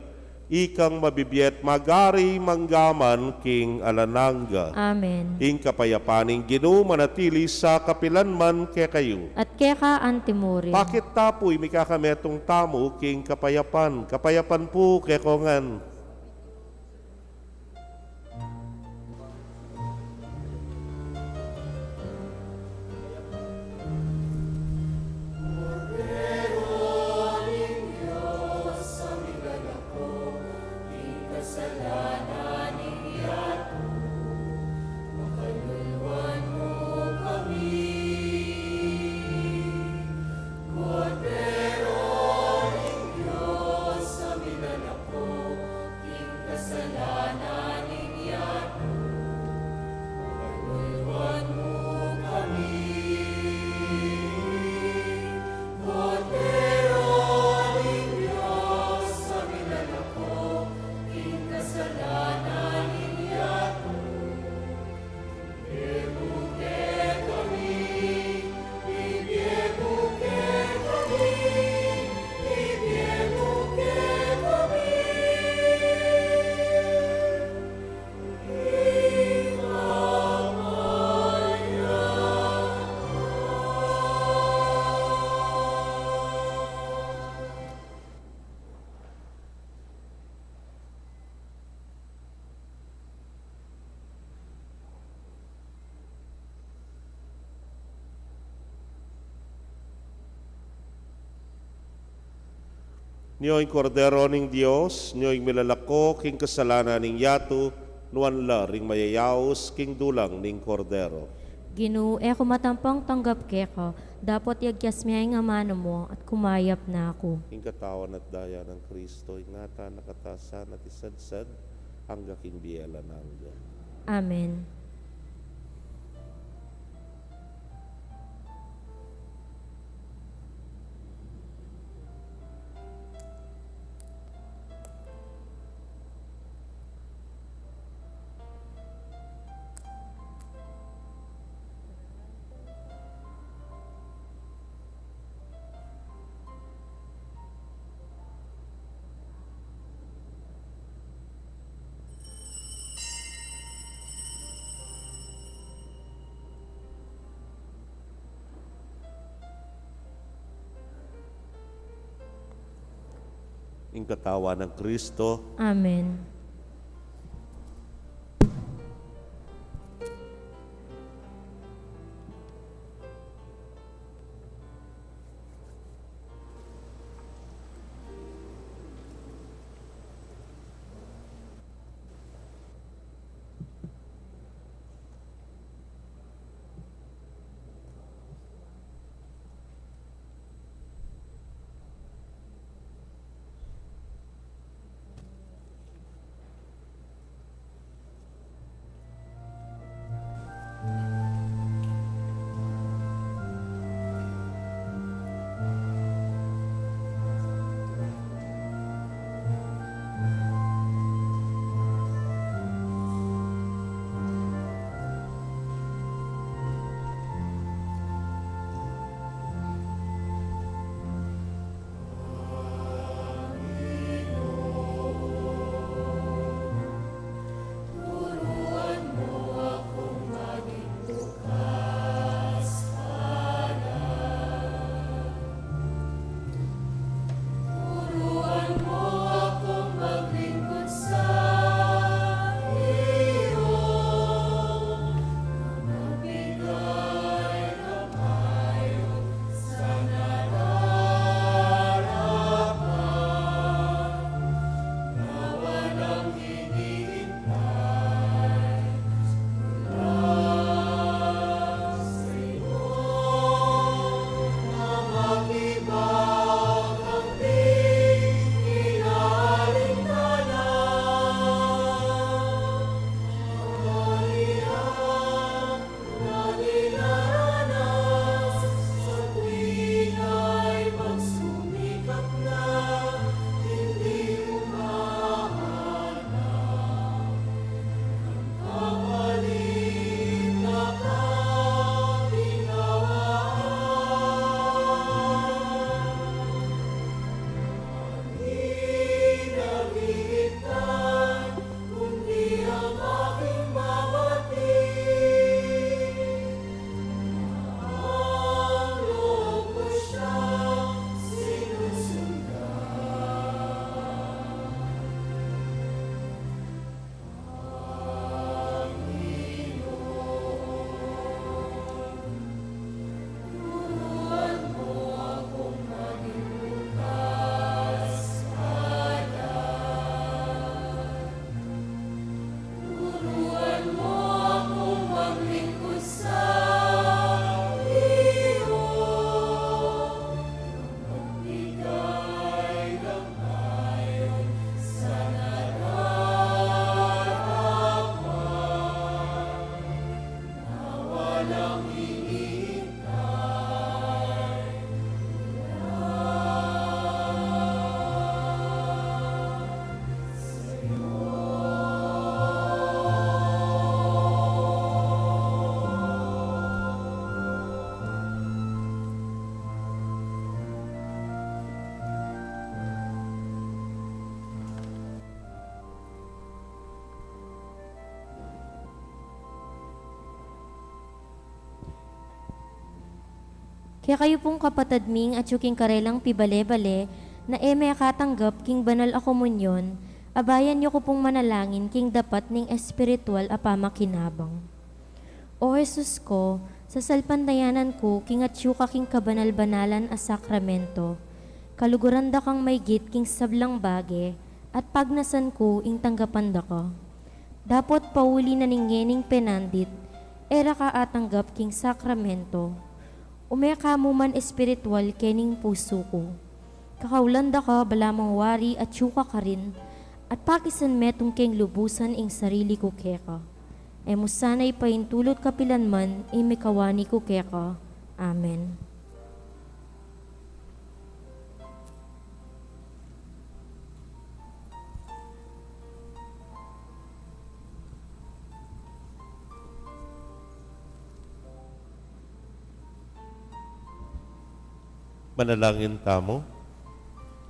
Ikang mabibie at magari mangga man king alang angga. Amen. Ing kapayapan ning Ginu manatili sa kapilan man kekayu. At keka antimurin. Pakit ta pu ing mikakametung tamu king kapayapan. Kapayapan pu kekongan. Nyo ing Kordero ning Dios, nyo ing milalako king kasalanan ning yatu, nuan la ring mayayaus king dulang ning Kordero. Ginu, e ku matampang tanggap keka, dapot yagyas me ing amanu mu, at kumayap na ku. Ing katawan at daya nang Kristo, ingatan na katasan at isadsad, angga king bie alang angga. Amen. Ing katawan nang Kristo. Amen. Kekayu pung kapatad ming atyu king karelang pibale-bale na e mekatanggap king banal a komunyon, abayan yu ku pung manalangin king dapat ning espiritual a pamakinabang. O Jesus ko, sasalpantayanan ku king atyu ka king kabanal-banalan a sakramento, Kaluguran da kang maigit king sablang bage, at pagnasan ku ing tanggapan da ka. Dapot pauli na ning ngening penandit, e ra ka atanggap king sakramento. Ume ka mu man espiritual kening pusu ku. Kakaulan da ka balamu wari atyu ka karin, at pakisan metung keng lubusan ing sarili ku keka. E mu sana ipaintulut kapilan man ing mikawani ku keka. Amen. Manalangin tamu.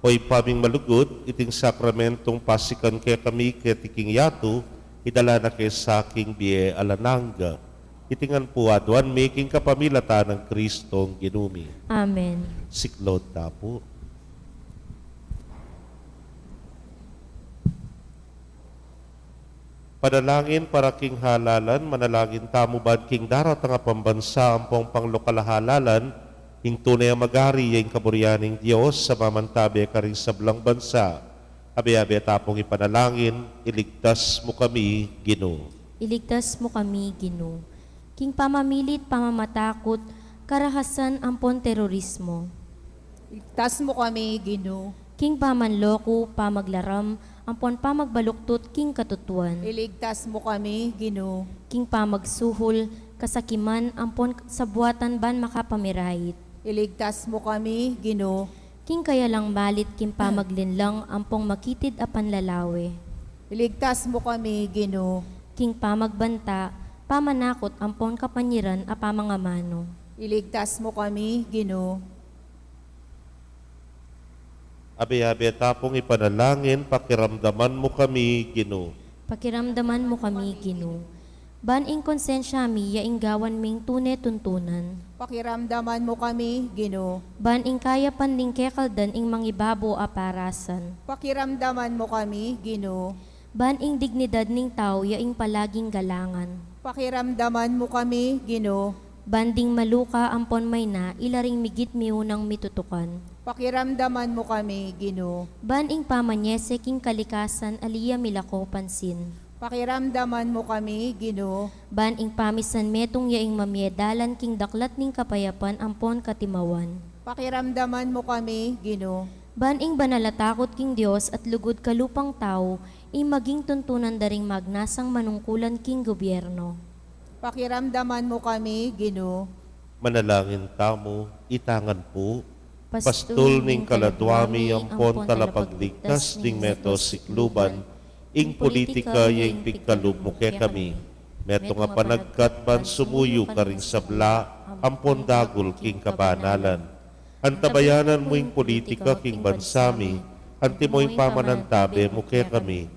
O Ibpa ming malugud, iting sakramentong pasikan kekami keti king yatu, idala na ke sa king bie alang angga. Iti ngan pu aduan mi king kapamilatan nang Kristong Ginu mi. Amen. Siklaud ta pu. Panalangin para king halalan. Manalangin tamu ban king daratang a pambansa ampong panglokal a halalan, ing tune a magari ya ing kaburian ning Dios a mamantabe karing sablang bansa. Abe-abe ta pung ipanalangin, iligtas mu kami, Ginu. Iligtas mu kami, Ginu, king pamamilit, pamamatakut, karahasan ampon terorismo. Iligtas mu kami, Ginu. King pamanloko, pamaglaram, ampon pamagbaluktut king katutuan. Iligtas mu kami, Ginu. King pamagsuhul, kasakiman, ampon sabuatan ban makapamirayit. Iligtas mu kami, Ginu. King kayalang malit king pamaglinlang ampong makitid a panlalawe. Iligtas mu kami, Ginu. King pamagbanta, pamanakut ampong kapanyiran a pamangamanu. Iligtas mu kami, Ginu. Abe-abe ta pung ipanalangin, pakiramdaman mu kami, Ginu. Pakiramdaman mu kami, Ginu. Ban ing konsensya mi ya ing gawan ming tune tuntunan. Pakiramdaman mu kami, Ginu. Ban ing kayapan ning kekaldan ing mangibabo a parasan. Pakiramdaman mu kami, Ginu. Ban ing dignidad ning tau ya ing palaging galangan. Pakiramdaman mu kami, Ginu. Ban ding maluka ampon mayna ila ring migit miunang mitutukan. Pakiramdaman mu kami, Ginu. Ban ing pamanyese king kalikasan ali ya milako pansin. Pakiramdaman mu kami, Ginu. Ban ing pamisan metung ya ing mamie dalan king daklat ning kapayapan ampon katimawan. Pakiramdaman mu kami, Ginu. Ban ing banal a takut king Dios at lugud kalupang tau, ing maging tuntunan da ring magnasang manungkulan king gobyerno. Pakiramdaman mu kami, Ginu. Manalangin tamu, ita ngan pu. Pastul ning kaladwa mi ampon talapagligtas ning meto sikluban, ing politika ya ing pigkalub mu kekami. Metung a panagkat ban sumuyu karing sabla ampon dagul king kabanalan. Antabayanan mu ing politika king bansa mi, antimo ing pamanantabe mu kekami.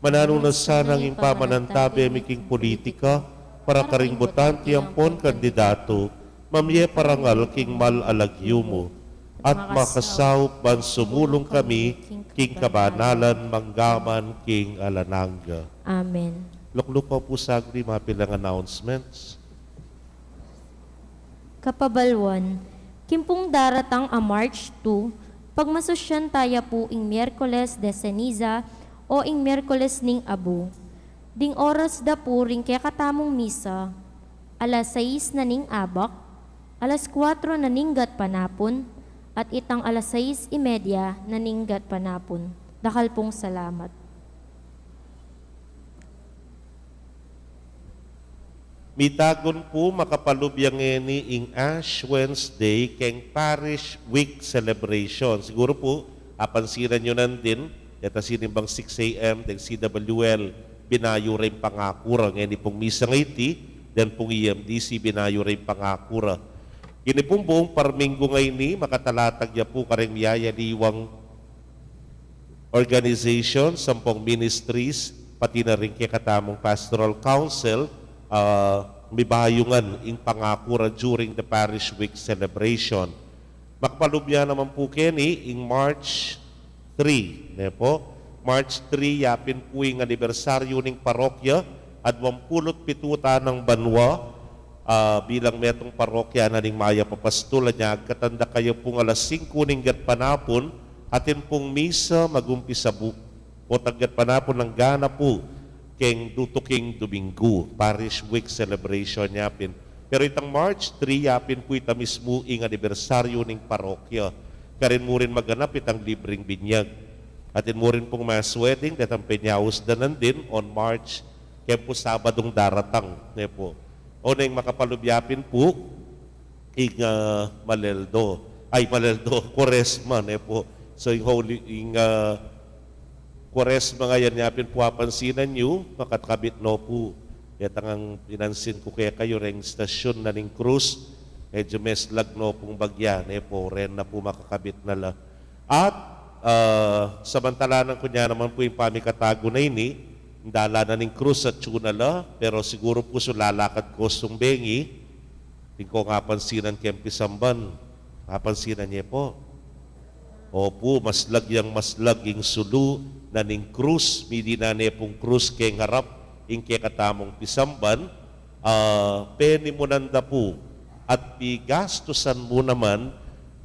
Mananu na sanang ing pamanantabe mi king politika, para karing botante ampon kandidatu, mamie parangal king mal a lagyu mu, at makasaup ban sumulung kami king kabanalan manggaman king alang angga. Amen. Lukluk ko pu saglit mapilang announcements. Kapabaluan, king pung daratang a March two, pagmasusyan taya pu ing Miyerkules de Ceniza o ing Miyerkules ning Abu. Ding oras da pu ring kekatamung misa, alas sais na ning abak, alas kuatro na ning gatpanapun, at itang alas sais y media na ning gatpanapun. Dakal pung salamat. Mitagun pu, makapalub ya ngeni ing Ash Wednesday keng Parish Week celebration. Siguru pu, apansinan yu nandin, deta sinimbang six A M deng C W L, binayu ra ing pangaku ra. Ngeni pung misa ngeni, den pung E M D C, binayu ra ing pangaku ra. Ini pung buung parminggu ngeni, makatalatag ya pu kareng miyayaliwang organizations ampong ministries, pati na rin kekatamung pastoral council, ah, mibayungan ing pangaku ra during the Parish Week celebration. Makapalub ya naman pu keni ing March three, ne pu? March three, yapin pu ing anibersaryu ning parokya, adwang pulu't pitu tanang banua, ah, bilang metung parokya na ning Mayap a Pastul, anya agkatan da kayu pung alas singku ning gatpanapun, atin pung misa magumpisa bu-, o taggatpanapun anggana pu keng dutuking Duminggu, Parish Week celebration ya pin. Pero itang March three ya pin pu ita mismu ing anibersaryu ning parokya. Karin mu rin maganap itang libreng binyag. Atin mu rin pung mass wedding, detang peñaus da nandin on March, keng pu Sabadung daratang, ne pu. O neng makapalub ya pin pu, ing, ah, Maleldo. Ay, Maleldo, Kuaresma, ne pu. So, ing Holy, ing, ah, Kuaresma ngayan ya pin pu apansinan yu, makakabit no pu. Ketang pinansin ku kekayu reng stasyon na ning krus, medyu meslag no pung bagya, ne pu, ren na pu makakabit na la. At, ah, samantalanan ku nya naman pu ing pamikatagu na ini, dala na ning krus at tsu na la, pero siguru pu sulalakad ko sung bengi, atin kong apansinan keng pisamban. Apansinan ye pu. Opu, maslag yang maslag ing sulu na ning krus, midi na ne pung krus keng harap ing kekatamung pisamban, ah, penimunan da pu at pigastusan mu naman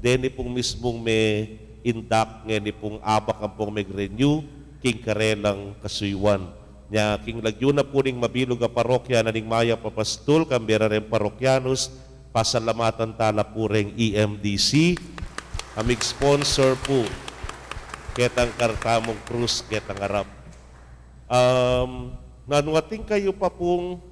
deni pung mismung meindak ngeni pung abak ampong meg-renew king karelang kasuyuan. Nya, king lagyu na pu ning mabilug a parokya na ning Mayap a Pastul, kambe ra reng parokyanus, pasalamatan ta la pu reng E M D C, a mig-sponsor pu ketang kekatamung krus, ketang harap. Um, nanu atin kayu pa pung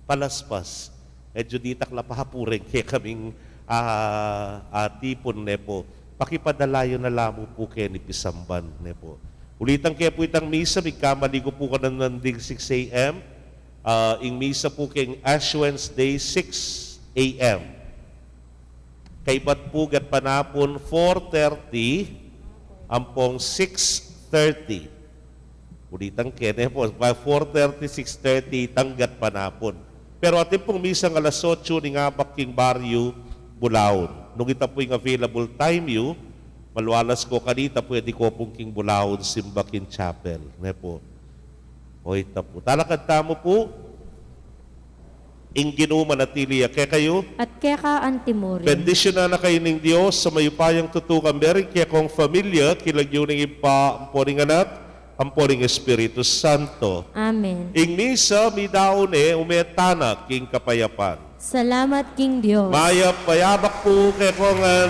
palaspas, e, ditak la pa pu reng kekaming, ah, ah, tipun, ne pu. Pakipadala yu na la mu pu keni pisamban, ne pu. Ulitan ke pu itang misa, migkamali ku pu kanan nanding six A M. Ah, ing misa pu keng Ash Wednesday, six A M. Kaybat pu gatpanapun, four thirty ampong six thirty. Ulitan ke, ne pu, by four thirty, six thirty itang gatpanapun. Pero atin pung misang alas otso ning abak king baryu Bulaon. Nung ita pu ing available time yu, malualas ko kanita, pwedi ko pung king Bulaon simba king chapel, ne pu. O ita pu. Talakad tamu pu. Ing Ginu manatili ya kekayu. At keka antimurin. Bendisyunan na kayu ning Dios a mayupayang tutu, kambe ring kekong familia, king lagyu ning Ibpa, ampo ning Anak, ampo ning Espiritu Santo. Amen. Ing misa midaun ne, ume tana king kapayapan. Salamat king Dios. Mayap a yabak pu kekongan.